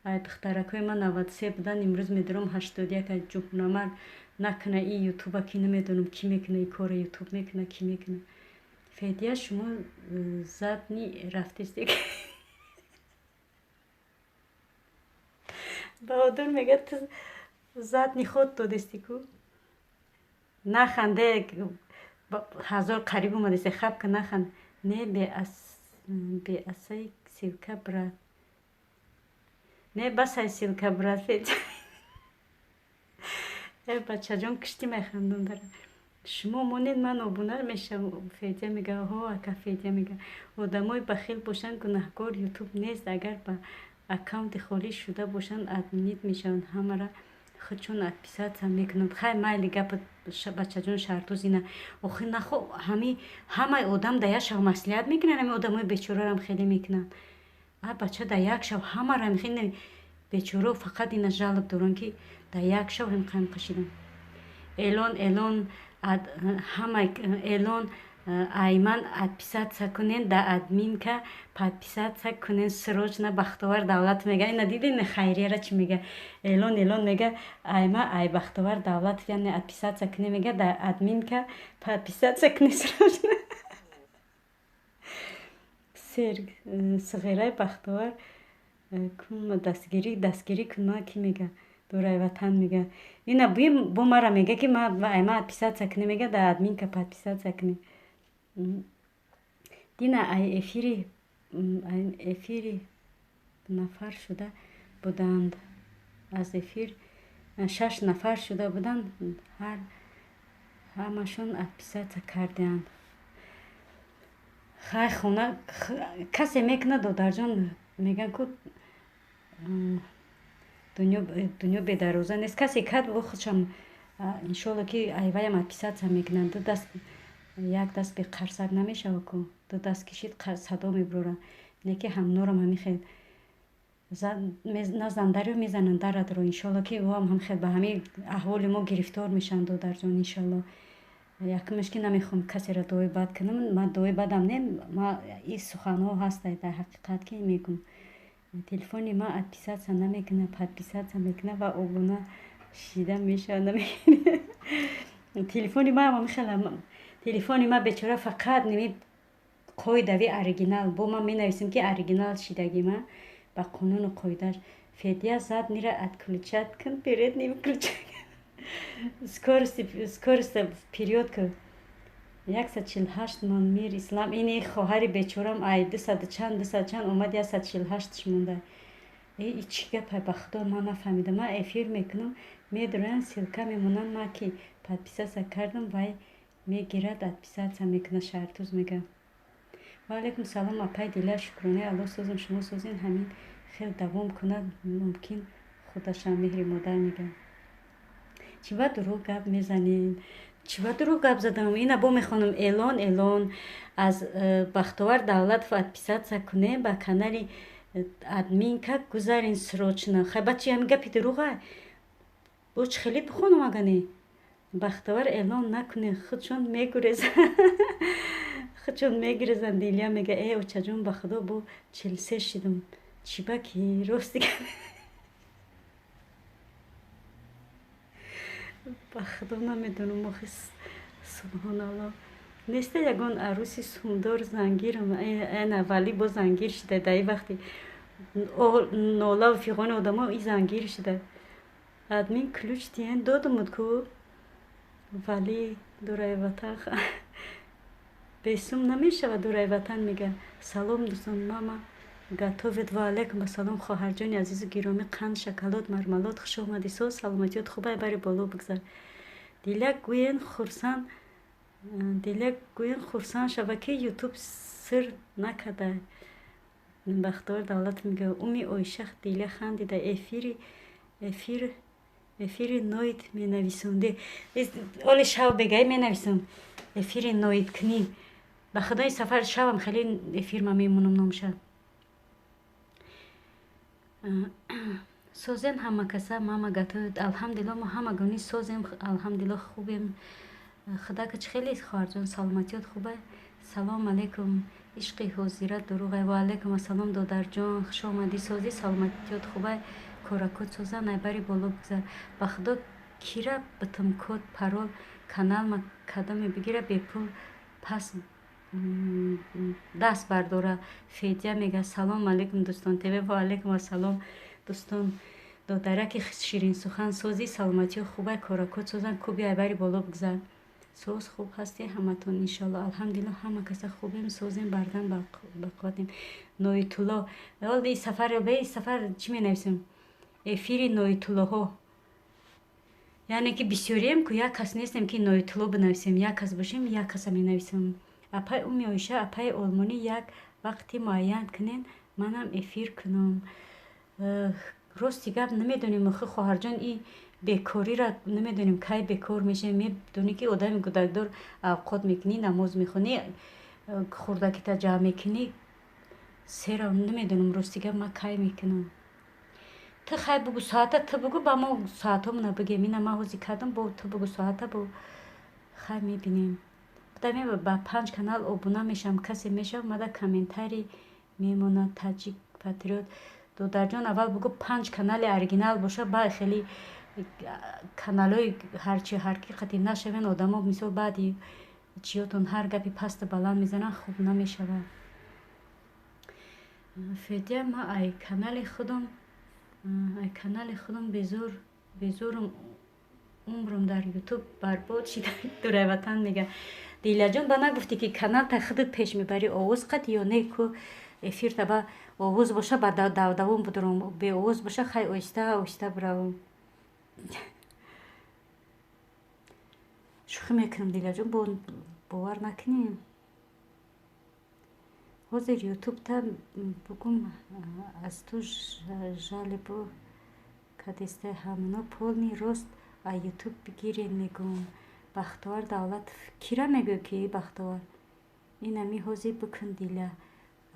Ай духтаракҳои ман 93 будан, имрӯз медорам 81. Ай ҷуҳунамар накуна и ютуба, ки намедонам, кӣ мекуна и кора, ютуб мекуна, кӣ мекуна. Федя, шумо задний рафтистек. Баҳодур мега, ту задний ход додисти ку. Наханде, ҳазор қариб омадисте, хабка, наханд. Не, беасаи ссылка, брат, не басай ссылка, брат. Федя, э, бачаҷон, кишти механдон дара. Шумо монед, ман обуна мешавам. Федя мега, ҳо, ака Федя мега, одамои бахил бошанд, гунаҳкор ютуб нест. Агар ба аккаунти холӣ шуда бошанд, отменить мешаванд, ҳамара худшон отписаться мекунанд. Хай, майли, гапа, бачаҷон, шартуз ина. Охи нахо, ҳами ҳамаи одам да як шав маслиҳат мекунанд, ҳами одамои бечорарам хеле мекунанд. А бача, да як шав ҳамара хеле бечоро, фақат ина жалоб доранд, ки да як шав ҳам қайм кашидан. Элон, элон, ҳама элон, айман отписаться кунен, да админка подписаться кунен срочно. Бахтовар Давлат мега, ина дидин, хайрияра чӣ мега? Элон, элон мега, айма, ай Бахтовар Давлатов, яъне отписаться куне, мега, да админка подписаться куне срочно. Сғираи Бахтовар кун, дастгирӣ, дастгирӣ кун ма, кӣ мега? Дурай ватан мега. Ина бо мара мега, ки айма отписаться куне, мега, да админка подписаться куне. Дина ай эфири нафар шуда буданд, аз эфир шаш нафар шуда буданд, ҳар ҳамашон отписаться кардианд. Хай, хона касе мекунад, додарҷон, мегӯянд ку, дунё бедарвоза нест. Касе кард, бо худшам, иншолло, ки айваям отписаться мекунанд. Ду даст, як даст бе қарсак намешава ку, ду даст кишид, садо мебурорад. Не ки ҳамнорам ҳамин хел назандариё мезананд дарадро, иншолло, ки ӯам ҳам хел ба ҳамин аҳволи мо гирифтор мешаванд, додарҷон, иншолло. Якумаш, ки намехоҳам касеро дуои бад кунам, ман дуои бадам не, ма и суханҳо ҳаста дар ҳақиқат, ки мегӯм. Телефони ман отписаться намекунад, подписаться мекунад ва обуна шида мешавад. Телефони ман хела, телефони ман бечора фақат ними қоидави оригинал, бо ман менависем, ки оригинал шидаги ма ба қонуну қоидааш. Федя, задний ра отключать кун, передний выключать, скорость вперёд ку. 148 мон мир ислам. Ини хоҳари бечорам ай дусаду чанд, дусаду чанд омад, 148-ш монда. Э, и чӣ гапай, ба худо, ман нафаҳмидам. Ман эфир мекунам, медурам, ссылка мемонам, ма ки подписаться кардам, вай мегирад, отписаться мекунад. Шаҳртуз мега. Ваалайкум салом, апай Дила, шукронаи Аллоҳ, созам, шумо созен? Ҳамин хел давом кунад, мумкин худашам. Меҳри модар мега, чӣ ба дурӯғ гап мезанед? Чӣ ба дурӯғ гап задам? Ина бо мехонам. Элон, элон, аз Бахтовар Давлатов отписаться кунем, ба канали админка гузарен срочно. Хай, ба чи ҳамин гапи дурӯға бо чӣ хеле бихонам? Агане Бахтовар эълон накунед, худшон мегурезанд, худшон мегурезанд. Дилия мега, э, очаҷон, ба худо, бо 43 шидам. Чӣ ба ки рости, ба худо, намедонам. Охи, субҳоналло, неста ягон аруси сумдор зангирам. Ана валӣ бо зангир шида, дар ин вақти нолаву фиғони одамо и зангир шида. Админ ключ тиен додумуд ку, валӣ. Дураи ватан бесум намешавад, дураи ватан мега. Салом, дӯстон, мама готовит. Ва алайкум ассалом, хоҳарҷони азизу гиромӣ, қанд, шоколад, мармалод, хуш омадӣ. Соз, саломатиёт хубай, бари боло бигзар. Диляк гӯен хурсанд, Диляк гӯен хурсанд шава, ки Ютуб сир накарда. Бахтовар Давлат мега: Уми Оиша, Диля хандида. Эфири ноид менависонде. Оли шав бегай менависам. Эфири ноидкунӣ. Ба худои сафар шавам хеле эфирма мемонам номша. Созен ҳама каса, мама готовит. Алҳамдулилло, мо ҳамагонӣ созем, алҳамдулилло, хубем. Худака чӣ хеле, хоҳарҷон, саломатиёт хубе? Салом алейкум, ишқи ҳозира дурӯғай. Ва алейкум ассалом, додарҷон, хуш омадӣ. Созӣ, саломатиёт хубай, коракот созан, айбари боло бигзар. Ба худо кира битм код парол каналма кадоме бигира, бепул пас даст бардора. Федя мега: салом алейкум, дӯстон ТВ. Ва алейкум ассалом, дӯстон, додараки ширинсухан, созӣ, саломатиё хубай, коракот созан, куби айбари боло бигзар. Соз, хуб ҳастӣ ҳаматон, иншоалло. Алҳамдулилло, ҳама каса хубем, созем, бардан бақувватем. Ноитулло, сафар бе сафар чӣ менависем? Эфири ноитуллоҳо, яъне ки бисёрием ку, як кас нестем, ки ноитулло бинависем. Як кас бошем, як каса менависем. Апаи Уми Оиша, апаи Олмонӣ, як вақти муайян кунен, манам эфир кунам. Рости гап, намедонем, охи хоҳарҷон, и бекориро намедонем, кай бекор мешавем. Медонӣ, ки одами гудакдор авқот мекунӣ, намоз мехонӣ, хурдакита ҷамъ мекунӣ, сера намедонам, рости гап, ман кай мекунам. Ту хай бугу соата, ту бугу, ба мо соатҳомона бигем. Ина ман ҳозир кардам, бо ту бугу соата, бо хай мебинем. Даме ба панҷ канал обуна мешавам, касе мешавад, мада комментарий мемонад. Таҷик патриот, додарҷон, аввал бугу панҷ канали оригинал боша, баъд хеле каналҳои ҳарчи ҳарки қати нашавен. Одамо мисол баъди чиётон ҳар гапи пасту баланд мезананд, хуб намешавад. Федя, ма ай канали худам безорум, умрум дар Ютуб барбод шида. Дурайватан мега: Дилаҷон, ба нагуфтӣ, ки каналта худат пеш мебарӣ, овоз қат ё не? Ку эфирта ба овоз боша, ба давдавон будурам, беовоз боша, хай оҳиста оҳиста биравам. Шӯхӣ мекунам, Дилаҷон, бовар накунем. Ҳозир Ютубта бугум, аз ту жалобу кадеста, ҳамино полный рост а Ютуб бигирен, мегӯм. Бахтовар Давлатов, кира мегӯй, ки Бахтовар инами ҳозир бикун. Диля,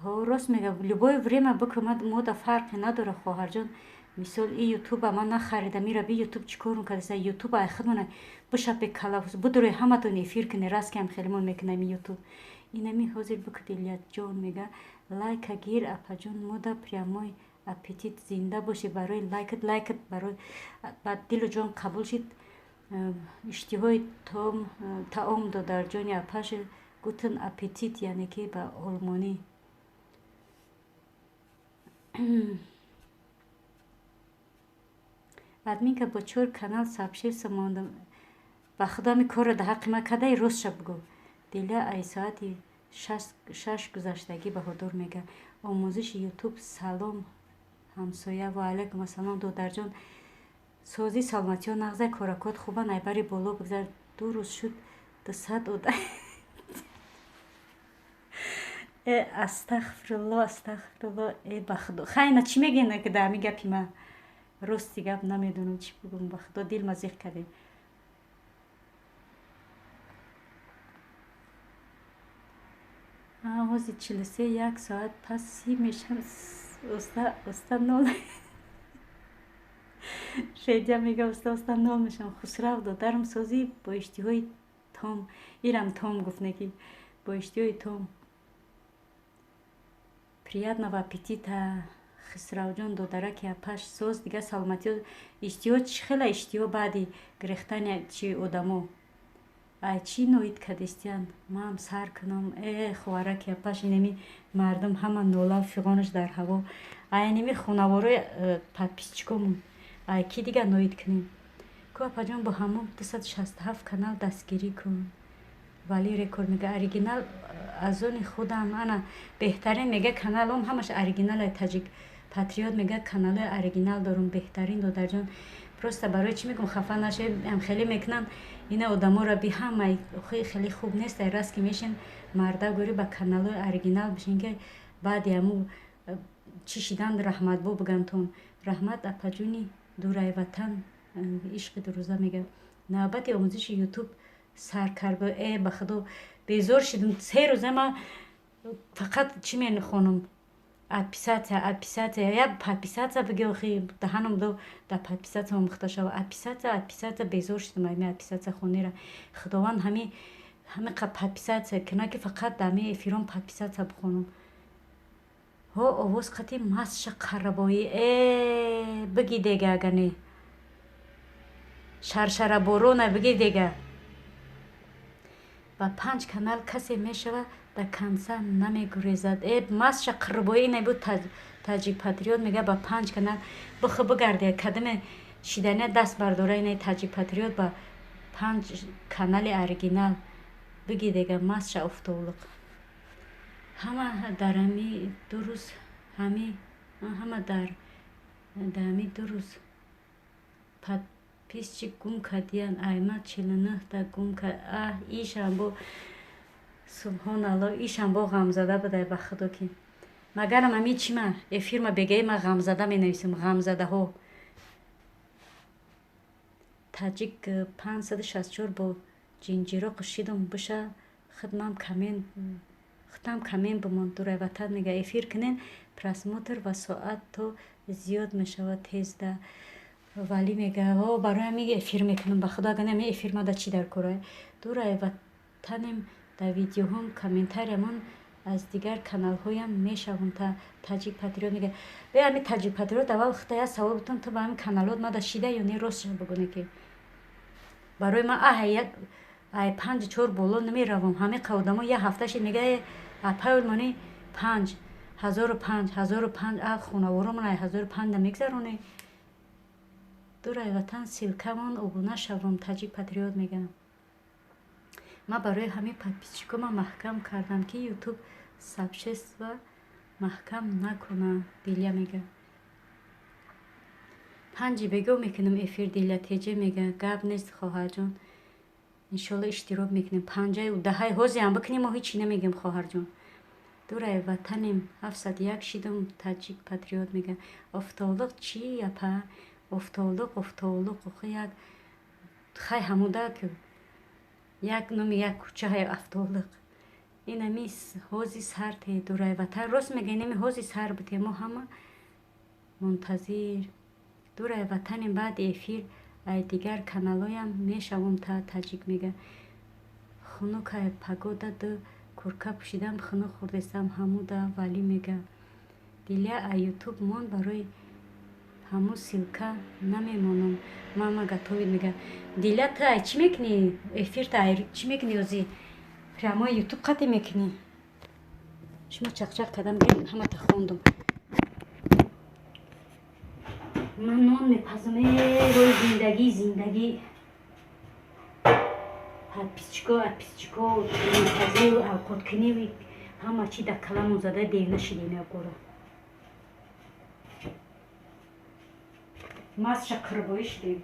ҳо, рост мега, любое время бикун, мода фарқе надора, хоҳарҷон. Мисол, и Ютуба ман нахаридам, ира би Ютуб чӣ кор мекардаста? Ютуба ай худмона бишапе, калафус будуре, ҳаматон эфир куне, раст кам хелимон мекунам Ютуб. Инами ҳозир бикун, Дилияҷон мега: лайка гир, апаҷон, мода прямой аппетит. Зинда бошӣ барои лайкат, лайкат барои ба дилу ҷон қабул шид. Иштиҳои таом, додарҷони апаш, guten Appetit, яъне ки ба олмонӣ. Админка бо чор канал сообщество мондам. Ба худо, ами корро дар ҳаққи ман кардаи, ростша бугӯ. Диля, ай соати 6 гузаштагӣ. Баҳодур мега: омӯзиши Ютуб. Салом, ҳамсоя. Ва алайкум ассалом, додарҷон, созӣ, саломатиҳо нағзай, коракот хубан, айбари боло бигзар. 2 рӯз шуд, 200 одам. Э, астағфирулло, астағфирулло, э, ба худо, хайна чӣ мегӯен, ки дар ҳамин гапи ман? Рости гап, намедонам чӣ бугум, ба худо, дилма зиқ кардем. Ҳозир 43, як соат пас 30 мешам, оста оста нол. Шедя мега: оста оста нол мешам. Хусрав, додарам, созӣ, бо иштиҳои том. Ирам том гуфт, неки бо иштиҳои том. Приятного аппетита, Хисравҷон, додараки апаш, соз, дига саломатиё. Иштиҳо чӣ хела иштиҳо баъди гирехтани чи одамо? Ай чӣ ноид кадистиян, ман сар кунам. Э, хоҳараки апаш, инами мардум ҳама нола фиғонаш дар ҳаво. Айними хонаворои подписчикомон, ай ки дига ноид кунем? Ку апаҷон, бо ҳамон 267 канал дастгирӣ кун. Вали Рекорд мега, оригинал аз они худам. Ана, беҳтарин мега, каналом ҳамаш оригиналай. Таҷик Патриот мега, каналои оригинал дорум, беҳтарин. Додарҷон, просто барои чӣ мегум, хафа нашед, хеле мекунанд ина одаморо би ҳамаи, хеле хуб нест. Ай раст ки мешин, марда гӯри ба каналои оригинал бишин, ки баъди ҳаму чӣ шидан, раҳматбо бигантон. Раҳмат, апаҷони дурай ватан, ишқи дурӯза мега, навбати омӯзиши Ютуб сар кард. Э, ба худо, безор шидум. 3 рӯза ма фақат чӣ мехонам? Отписаться, отписаться. Я подписаться биги, охи даҳанам до да подписаться омӯхта шава. Отписаться, отписаться, безор шидум ами отписаться хонера. Худованд ҳами подписаться кина, ки фақат ами эфирон подписаться бихонам. Ҳо, овоз қати масша қарабоӣ. Э, биги дега, агане шаршараборона биги дега. Ба панҷ канал касе мешавад, до конца намегурезад. Э, масша қирбоӣ, ина буд. Таҷик Патриот мега, ба панҷ канал бихо бигарде, кадаме шидания даст бардора. Инаи Таҷик Патриот ба панҷ канали оригинал биги дега, масша офтоблуқ. Ҳама дар ҳами 2 рӯз, ҳама дар ҳами 2 рӯз подписчик гум кардиян. Айма 49-та гум кард. Аҳ, ишам бо, субҳоналло, ишам бо ғамзада будай. Ба худо, ки магарам ами чима эфирма бегаи ма ғамзада менависам, ғамзадаҳо. Таҷик 564 бо ҷинҷироқ шидум биша, хидмам камен, худам камен бимон. Дурай ватан мега, эфир кунен, просмотр ва соат то зиёд мешавад тезда. Валӣ мега, о, барои ҳами эфир мекунам. Ба худо, агар ами эфир мада чӣ дар кора? Дурай ватанем, дар видеоҳом комментариямон аз дигар каналҳоям мешавам. Таҷик Патриот мега, бе ами Таҷик Патриот, аввал худо як савол бутон: ту ба ҳами каналот мада шида ё не? Рост бигӯне, ки барои ман аҳ як ай панҷ чор боло намеравам. Ҳамиқа одамо як ҳафта шид, мега, апайолмони панҷ ҳазору панҷ, ҳазору панҷ. А хонаворомон ай ҳазору панҷ намегзаронӣ. Дурай ватан, ссылкамон обуна шавам. Таҷик Патриот мегӯям, ман барои ҳамин подписчикома маҳкам кардам, ки Ютуб сообщество маҳкам накунад. Диля мега, панҷи бего мекунам эфир. Диля Теҷе мега, гап нест, хоҳарҷон, иншолло иштирок мекунем. Панҷаю даҳай ҳозиам бикунем, мо ҳичи намегем, хоҳарҷон. Дурай ватанем, 701 шидум. Таҷик Патриот мега, офтоблуқ чи, апа? Офтоблуқ, офтоблуқ, охи як хай ҳамуда як номи як кӯчаҳай Афтоблуқ. Инами ҳози сарте. Дурай ватан рост мега, инами ҳози сар буте, мо ҳама мунтазир. Дурай ватанем, баъди эфир ай дигар каналоям мешавам. Та таҷик мега, хунукай погода, ду курка пӯшидам, хунук хӯрдестам ҳамуда. Валӣ мега, Диля, а Ютуб мон, барои ҳамун ссылка намемонам. Мама готовит мега. Диля, ту ай чӣ мекунӣ эфирта? Ай чӣ мекунӣ? Ози прямой Ютуб қате мекунӣ? Шумо чақчақ кардам, ҳамата хондум. Ман нон мепазам. Э, рӯи зиндагӣ, зиндагӣ, подписчико, подписчико, мепазию, авқоткунӣ, ҳама чи дар каламон зада, девна шидем. Якбора масша қирбоӣ шудем.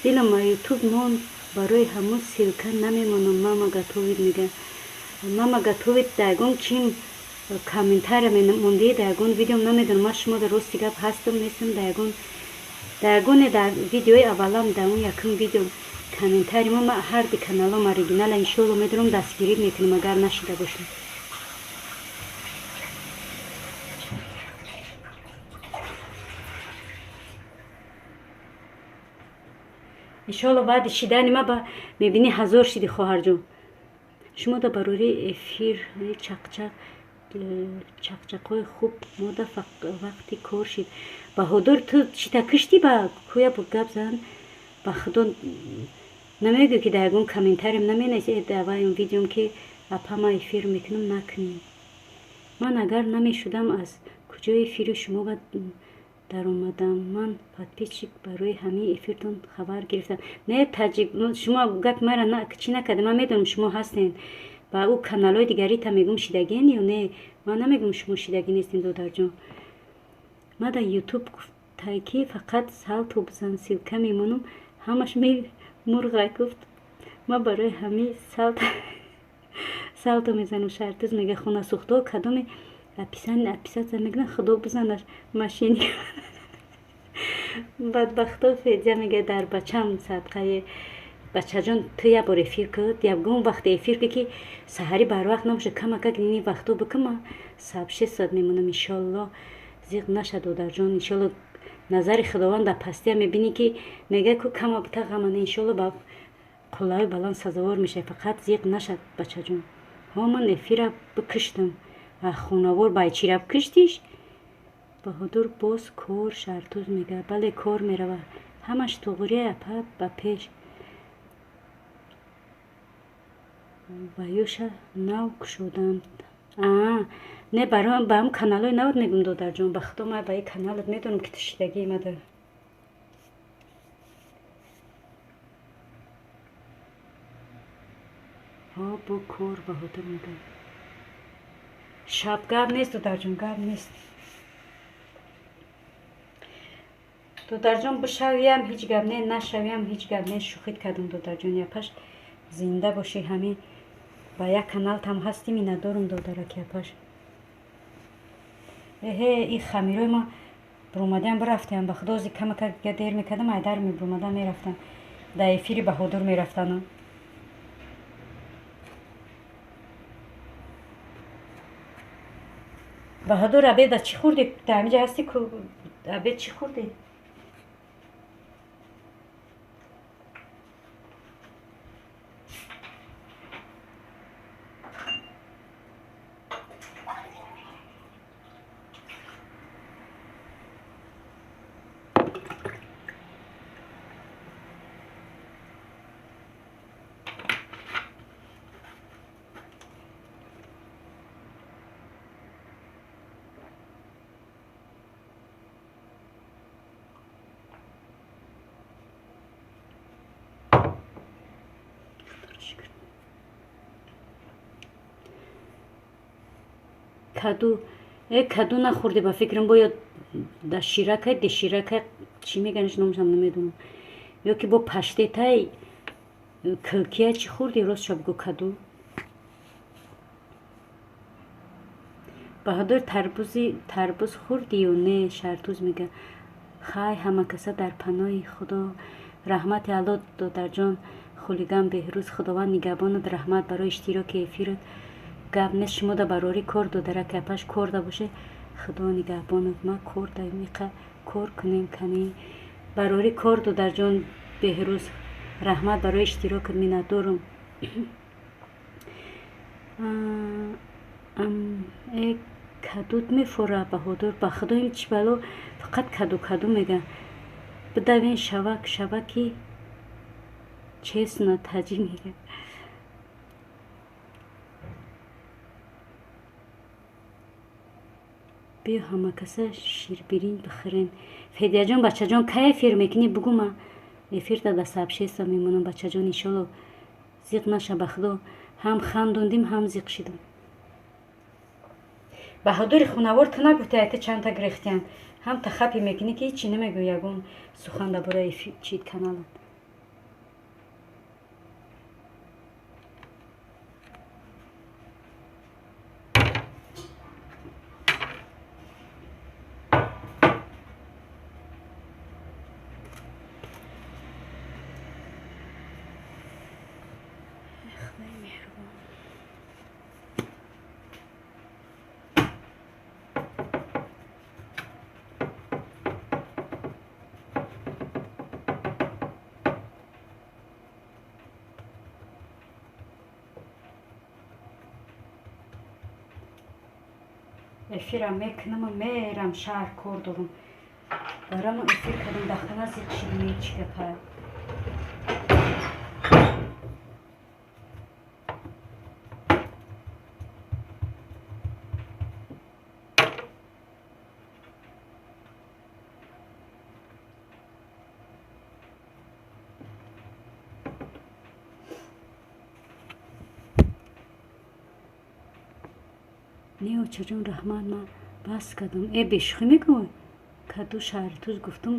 Дилам Ютуб мон, барои ҳамун ссылка намемонам. Мама готовит мега, мама готовит, дар ягон чим комментария мондаи, дар ягон видеом намедонам. Ман шумо дар рости гап ҳастам нестам, дар ягоне дар видеои аввалам, дар он якум видео комментарий мо. Ма ҳарди каналом оригинала, иншоалло, медонам, дастгирӣ мекунам, агар нашида бошам. Иншоалло, баъди шидани ма ба мебинӣ, ҳазор шиди, хоҳарҷон. Шумо да барори эфир чақчақ, чақчақҳои хуб. Мода вақти кор шид. Баҳодур, ту чита киштӣ? Ба кӯя гап зан. Ба худо намегӯ ки дар ягон комментариям наменависед даваем видеом ки апа ман эфир мекунам накунед. Ман агар намешудам аз куҷои эфири шумо ба даромадам. Ман подписчик барои ҳамин эфиртон хабар гирифтам. Не таҷик шумо гапи мара чӣ накарда, ман медонам шумо ҳастен. Ба ӯ каналҳои дигарита мегӯм шидагиен ё не? Ман намегӯм шумо шидагӣ нестем додарҷон. Ман дар ютуб гуфтай ки фақат салто бизан ссылка мемонам ҳамаш мурғай гуфт. Ман барои ҳамин салто мезанам. Шартуз мега хонасӯхтаҳо кадоме описание описаться мекунанд худо бизанаш машини бадбахто. Федя мега дар бачам садқае бачаҷон ту як бор эфир куд, ягон вақт эфир ки ки саҳарӣ барвақт набошад, камакак нини вақто бикун, ман 6 соат мемонам иншоалло. Зиқ наша додарҷон, иншоалло назари худованд дар пастия мебинӣ ки мега ку кама бита ғамана иншоалло ба қуллаҳои баланд сазовор мешавӣ. Фақат зиқ нашад бачаҷон. Ҳо ман эфира бикуштам. Хонавор бай чира бикуштиш? Баҳодур боз кор Шартуз мега бале кор мерава. Ҳамаш туғрия апа ба пеш. Ваюша нав кушодам. Не барои ба ҳам каналҳои навот мегӯм додарҷон. Ба худо ман ба ин каналат медонам ки ту шидагӣ мада. Ҳо бо кор Баҳодур мега. Шаб гап нест додарҷон, гап нест. Додарҷон бишавиям ҳеҷ гап не, нашавиям ҳеҷ гап не. Шӯхит кардам додарҷон япаш. Зинда бошӣ ҳамин ба як каналтам ҳастӣ миннатдорум додараки япаш. Эҳе ин хамирои ма буромадаям бирафтаям. Ба худо ози камакак дига дер мекардам айдар мебуромадам мерафтам. Дар эфири Баҳодур мерафтанам. Баҳодур обеда чӣ хӯрдӣ? Дар ҳаминҷа ҳастӣ ку обед чӣ хӯрдӣ? Каду каду нахӯрдӣ ба фикрам бо ё дар ширакай деширакай чӣ меганаш номашам намедонам. Ё ки бо паштетай килкия чӣ хӯрдӣ ростша бигӯ каду. Баҳодур тарбуз хӯрдӣ ё не? Шартуз мега. Хай ҳама каса дар паноҳи худо. Раҳмати алло додарҷон хулиган Беҳрӯз худованд нигаҳбонат. Раҳмат барои иштироки эфират. Гап нест шумо да барори кор додараки апаш кор да боше худо нигаҳбонат. Ма кор даем иқа кор кунем кани. Барори кор додарҷон Беҳрӯз раҳмат барои иштирокат миннатдорум. Кадут мефора Баҳодур. Ба худо ин чӣ бало фақат каду каду мега. Бидавен шавак шаваки честно таҷи мега. Биё ҳамакаса ширбиринҷ бихӯрем. Федияҷон бачаҷон кай эфир мекунӣ бугӯ ма эфирта дар сообщество мемонам бачаҷон иншоалло зиқ наша ба худо ҳам хандондим ҳам зиқ шидам. Баҳодури хунавор ту нагуфти айта чандта гирехтиян. Ҳам тахапи мекунӣ ки ҳечи намегӯ ягон сухан дар бораи чит каналат. Эфирам мекунаму мерам шаҳр кор дорум. Бараму эфир кардам дар хона зиқ шидем чӣ гапа. Не, очаҷон, раҳмат, ман бас кардам. Э, бешӯхӣ мегӯй? Каду Шаҳритуз гуфтум,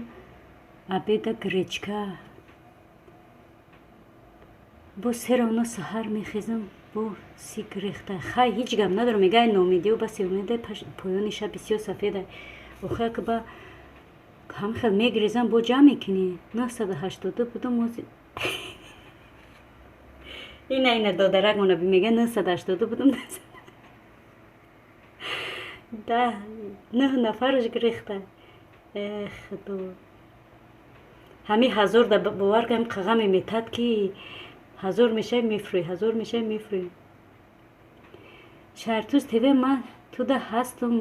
обеда гречка. Бо серавно саҳар мехезам, бо сик рехта. Хай, ҳеҷ гап надорам, мегай номидиё баси умеда поёни шаб бисёр сафеда. Охир ба ҳам хел мегирезам, бо ҷамъ мекунӣ. 982 будум, ози ина ина додарак мона мега 982 будум. Да, нӯҳ нафараш гирехта. Э, худо. Ҳами ҳазор да бовар кардам, қағаме метад ки ҳазор мешавӣ мефурӯӣ, ҳазор мешавӣ мефурӯӣ. Шаҳритуз ТВ, ман туда ҳастум,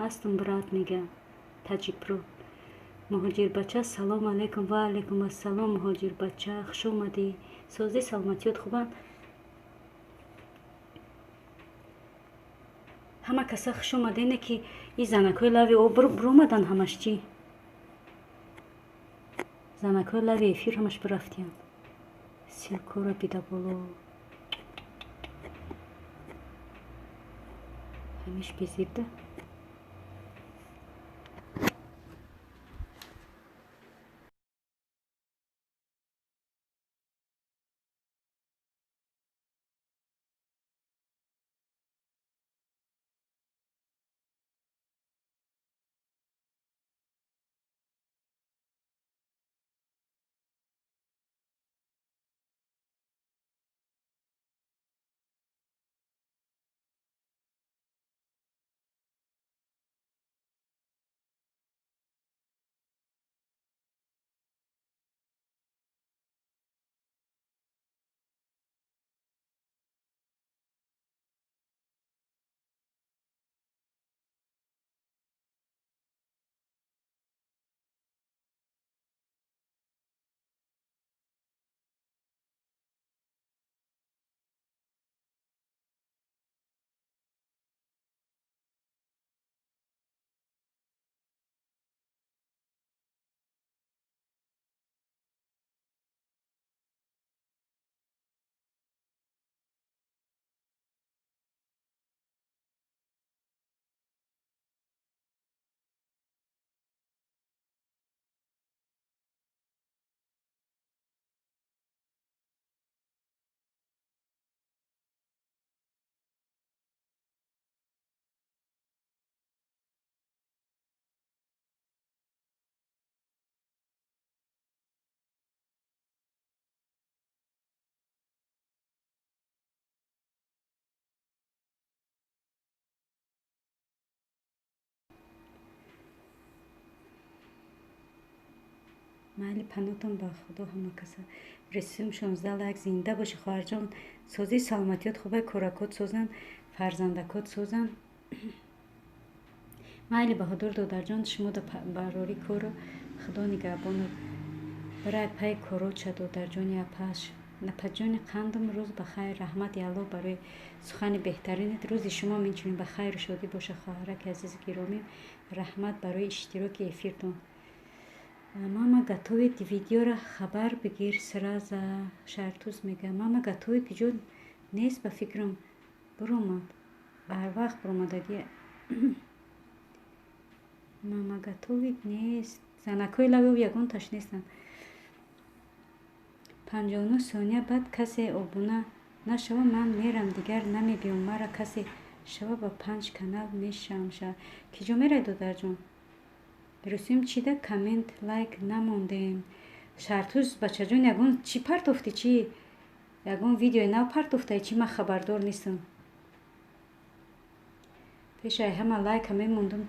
ҳастум, брат, мега Таҷикпро. Муҳоҷирбача, салом алайкум. Ва алайкум ассалом, муҳоҷирбача, хуш омадӣ. Созӣ, саломатиёт хубанд? Ҳама каса хуш омадене ки и занакҳои лави об биромадан ҳамаш чӣ? Занакҳои лави эфир ҳамаш бирафтиянд. Ссылкаро бида боло. Ҳамиш безебда. Майли, панотон ба худо ҳама каса. Ресум 16 лайк, зинда бошӣ, хоҳарҷон. Созӣ, саломатиёт хубай, коракот созанд, фарзандакот созанд. Майли, Баҳодур додарҷон, шумо да барори кору худо нигаҳбонат. Барай пай короча, додарҷони апаш. Напаҷони қандум, рӯз ба хайр, раҳмати Аллоҳ барои сухани беҳтаринат. Рӯзи шумо инчунин ба хайру шодӣ боша, хоҳараки азизу гиромӣ. Раҳмат барои иштироки эфиртон. Мама готовит видеоро хабар бигир сразу, Шаҳртуз мега. Мама готовит куҷо нест, ба фикрам биромад. Барвақт биромадагӣ. Мама готовит нест. Занакҳои лави об ягонташ нестанд. 59 сония баъд касе обуна нашава, ман мерам, дигар намебиём. Мара касе шава, ба панҷ канал мешавам. Киҷо мерай, додарҷон? Русим чида коммент лайк намондем. Шаҳртуз бачаҷон, ягон чӣ партофтӣ, чӣ? Ягон видеои нав партофтай, чӣ, ман хабардор нестам. Пешаи ҳама лайка мемондум.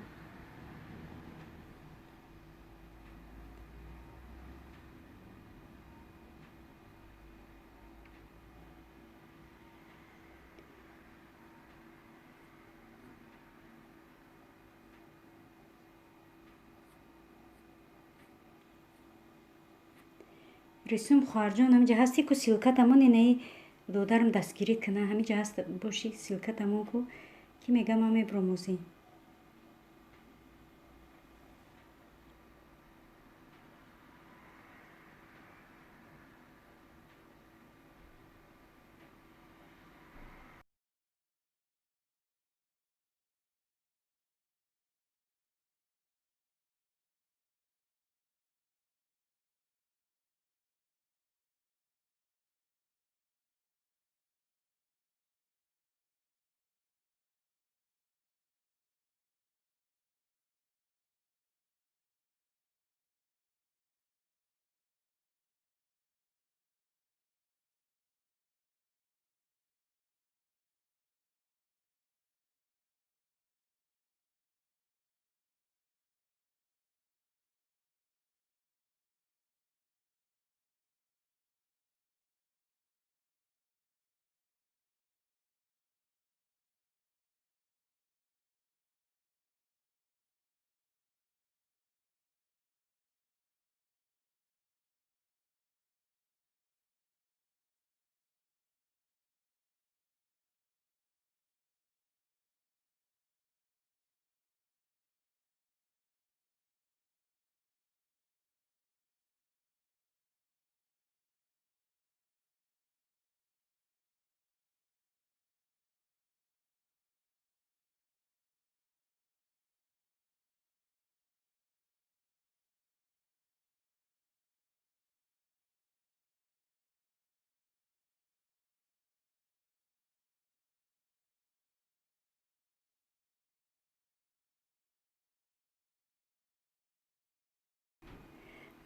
Рисум хоҳарҷон, ҳамиҷа ҳасти ку, ссылка тамон инаи додарам дастгирӣ кана, ҳамиҷа ҳаст боши, ссылка тамон ку, ки мега ман мебромозӣ.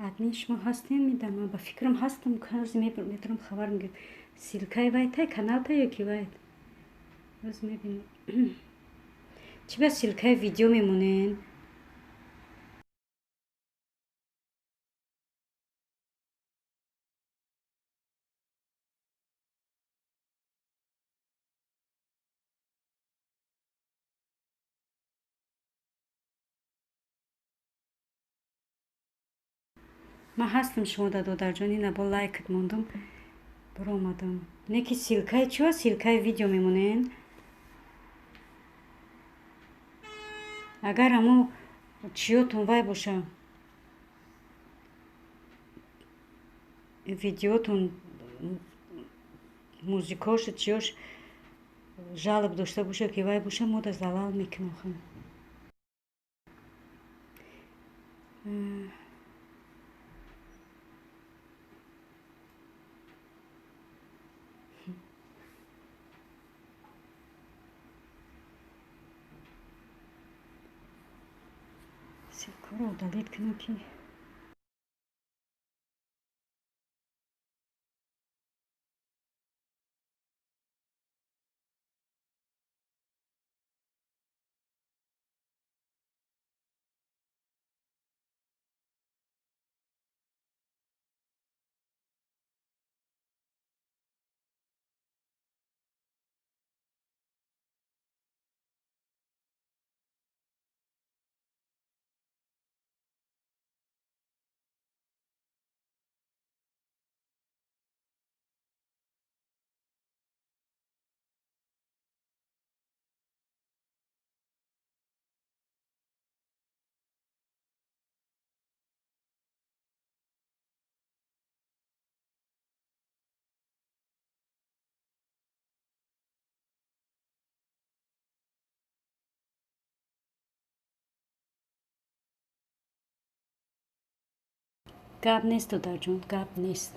Админ шумо ҳастем, медонам, ба фикрам ҳастам, ҳози метавонам хабар мегирам. Ссылкаи вай тай каналта ё ки вай? Боз мебинем. Чӣ ба ссылкаи видео мемонен? Ман ҳастам шумо да додарҷон, ина бо лайкат мондум, баромадам. Не ки ссылкаи чио, ссылкаи видео мемонен? Агар ҳамо чиётон вай боша, видеотон музикош чиёш жалоб дошта боша ки вай боша, мо да залал мекунем. Ссылкаро удалить кунем ки гап нест, додарҷон, гап нест.